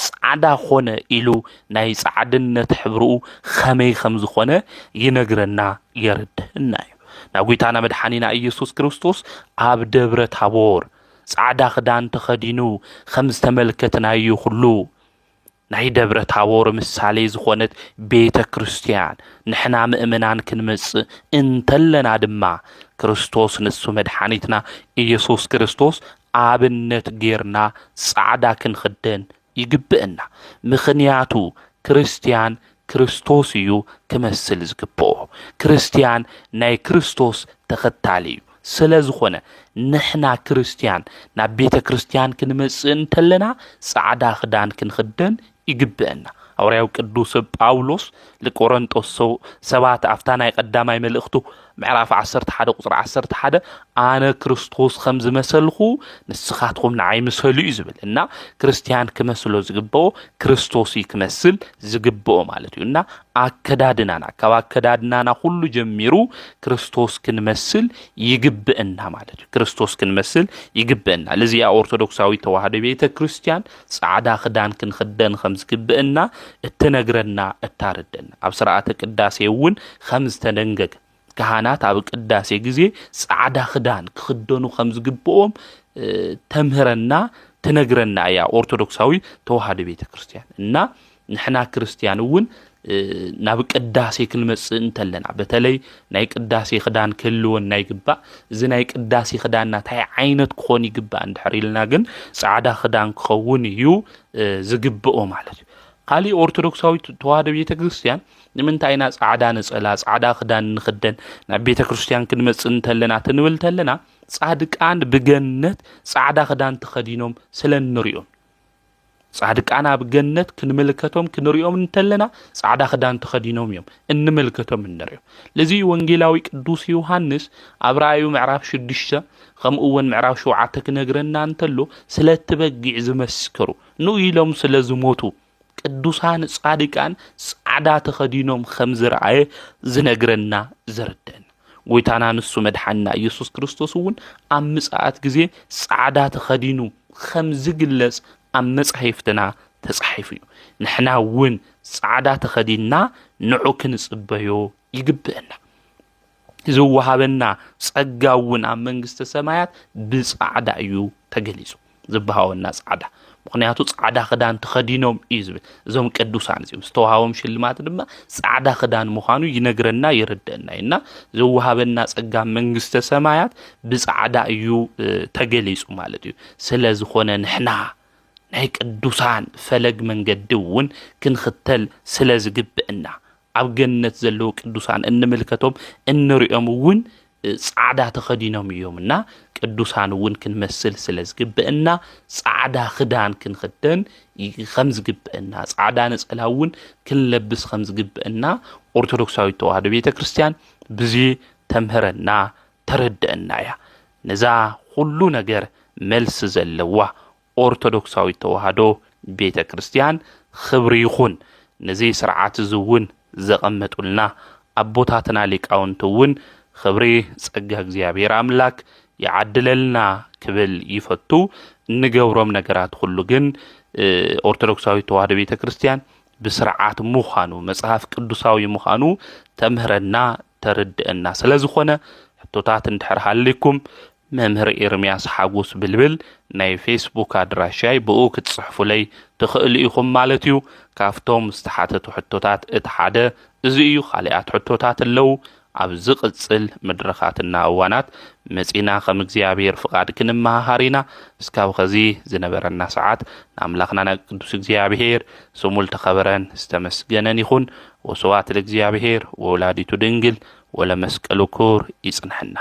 ጻዕዳ ኾነ ኢሉ ናይ ጻዕድነት ሕብርኡ ኸመይ ከም ዝኾነ ይነግረና የርድእና እዩ። ናብ ጐይታና መድሓኒና ኢየሱስ ክርስቶስ ኣብ ደብረ ታቦር ጻዕዳ ክዳን ተኸዲኑ ከም ዝተመልከትናዮ ኩሉ ናይ ደብረ ታቦር ምሳሌ ዝኾነት ቤተ ክርስቲያን ንሕና ምእመናን ክንመጽእ እንተለና ድማ ክርስቶስ ንሱ መድሓኒትና ኢየሱስ ክርስቶስ ኣብነት ጌርና ጻዕዳ ክንኽደን ይግብእና። ምኽንያቱ ክርስቲያን ክርስቶስ እዩ ክመስል ዝግብኦ። ክርስቲያን ናይ ክርስቶስ ተኸታሊ እዩ። ስለ ዝኾነ ንሕና ክርስቲያን ናብ ቤተ ክርስቲያን ክንመጽእ እንተለና ጻዕዳ ክዳን ክንኽደን ይግብእና። ሃዋርያው ቅዱስ ጳውሎስ ንቆሮንጦስ ሰው-፣ ሰባት ኣብታ ናይ ቀዳማይ መልእኽቱ ምዕራፍ ዓሰርተ ሓደ ቁጽሪ ዓሰርተ ሓደ ኣነ ክርስቶስ ከም ዝመሰልኹ ንስኻትኩም ንዓይ ምሰሉ እዩ ዝብል። እና ክርስቲያን ክመስሎ ዝግብኦ ክርስቶስ እዩ ክመስል ዝግብኦ ማለት እዩ። እና ኣከዳድናና፣ ካብ ኣከዳድናና ኩሉ ጀሚሩ ክርስቶስ ክንመስል ይግብእና ማለት እዩ። ክርስቶስ ክንመስል ይግብእና። ለዚኣ ኦርቶዶክሳዊት ተዋህዶ ቤተ ክርስቲያን ጻዕዳ ክዳን ክንኽደን ከም ዝግብእና እትነግረና፣ እታርደና። ኣብ ስርዓተ ቅዳሴ እውን ከም ዝተደንገገ ካህናት ኣብ ቅዳሴ ግዜ ጻዕዳ ክዳን ክኽደኑ ከም ዝግብኦም፣ እ፣ ተምህረና፣ ትነግረና እያ ኦርቶዶክሳዊ ተዋህዶ ቤተ ክርስቲያን። እና ንሕና ክርስቲያን እውን፣ እ፣ ናብ ቅዳሴ ክንመጽእ እንተለና፣ በተለይ ናይ ቅዳሴ ክዳን ክህልወና ይግባእ። እዚ ናይ ቅዳሴ ክዳንና እንታይ ዓይነት ክኾን ይግባእ እንድሕር ኢልና ግን ጻዕዳ ክዳን ክኸውን እዩ፣ እ፣ ዝግብኦ ማለት እዩ። ካሊእ ኦርቶዶክሳዊት ተዋህዶ ቤተ ክርስቲያን ንምንታይ ኢና ጻዕዳ ነጸላ፣ ጻዕዳ ክዳን ንኽደን ናብ ቤተ ክርስቲያን ክንመጽእ እንተለና ትንብል እንተለና፣ ጻድቃን ብገነት ጻዕዳ ክዳን ተኸዲኖም ስለ እንሪኦም። ጻድቃን ኣብ ገነት ክንምልከቶም ክንሪኦም እንተለና ጻዕዳ ክዳን ተኸዲኖም እዮም እንምልከቶም እንሪኦም። ለዚ ወንጌላዊ ቅዱስ ዮሃንስ ኣብ ራእዩ ምዕራፍ ሽዱሽተ ከምኡ እውን ምዕራፍ ሸውዓተ ክነግረና እንተሎ ስለ እቲ በጊዕ ዝመስክሩ ንኡ ኢሎም ስለ ዝሞቱ ቅዱሳን ጻድቃን ጻዕዳ ተኸዲኖም ከም ዝረኣየ ዝነግረና ዘርድእና። ጎይታና ንሱ መድሓንና ኢየሱስ ክርስቶስ እውን ኣብ ምጽኣት ግዜ ጻዕዳ ተኸዲኑ ከም ዝግለጽ ኣብ መጻሕፍትና ተጻሒፉ እዩ። ንሕና እውን ጻዕዳ ተኸዲንና ንዑ ክንጽበዮ ይግብእና። ዝወሃበና ጸጋ እውን ኣብ መንግስተ ሰማያት ብጻዕዳ እዩ ተገሊጹ። ዝበሃወና ጻዕዳ። ምኽንያቱ ጻዕዳ ክዳን ተኸዲኖም እዩ ዝብል። እዞም ቅዱሳን እዚኦም ዝተዋሃቦም ሽልማት ድማ ጻዕዳ ክዳን ምዃኑ ይነግረና፣ ይርደአና እዩ። እና ዝወሃበና ጸጋ መንግስተ ሰማያት ብጻዕዳ እዩ፣ እ፣ ተገሊጹ ማለት እዩ። ስለ ዝኾነ ንሕና ናይ ቅዱሳን ፈለግ መንገዲ እውን ክንኽተል ስለ ዝግብእና፣ ኣብ ገነት ዘለዉ ቅዱሳን እንምልከቶም እንሪኦም እውን ጻዕዳ ተኸዲኖም እዮም። እና ቅዱሳን እውን ክንመስል ስለ ዝግብእና ጻዕዳ ክዳን ክንኽደን ይ-፣ ከም ዝግብእና፣ ጻዕዳ ነጸላ እውን ክንለብስ ከም ዝግብእና ኦርቶዶክሳዊት ተዋህዶ ቤተ ክርስቲያን ብዚ ተምህረና፣ ተረድአና እያ። ነዛ ኩሉ ነገር መልሲ ዘለዋ ኦርቶዶክሳዊት ተዋህዶ ቤተ ክርስቲያን ክብሪ ይኹን። ነዚ ስርዓት እዚ እውን ዘቐመጡልና ኣቦታትና ሊቃውንቲ እውን ክብሪ ጸጋ እግዚኣብሔር ኣምላክ ይዓድለልና ክብል ይፈቱ። እንገብሮም ነገራት ኩሉ ግን፣ እ፣ ኦርቶዶክሳዊት ተዋህዶ ቤተ ክርስቲያን ብስርዓት ምዃኑ፣ መጽሓፍ ቅዱሳዊ ምዃኑ ተምህረና፣ ተርድእና። ስለ ዝኾነ ሕቶታት እንድሕር ሃሊኩም መምህር ኤርምያስ ሓጎስ ብልብል ናይ ፌስቡክ ኣድራሻይ ብኡ ክትጽሕፉለይ ትኽእሉ ኢኹም ማለት እዩ። ካብቶም ዝተሓተቱ ሕቶታት እቲ ሓደ እዚ እዩ። ካልኣት ሕቶታት ኣለዉ። ኣብ ዝቕጽል መድረኻትና እዋናት መጺና ከም እግዚኣብሔር ፍቓድ ክንመሃሃር ኢና። እስካብ ኸዚ ዝነበረና ሰዓት ንኣምላኽና ንቅዱስ እግዚኣብሔር ስሙ ልተኸበረን ዝተመስገነን ይኹን። ወስብሐት ለእግዚኣብሔር ወወላዲቱ ድንግል ወለመስቀሉ ክቡር ይጽንሐና።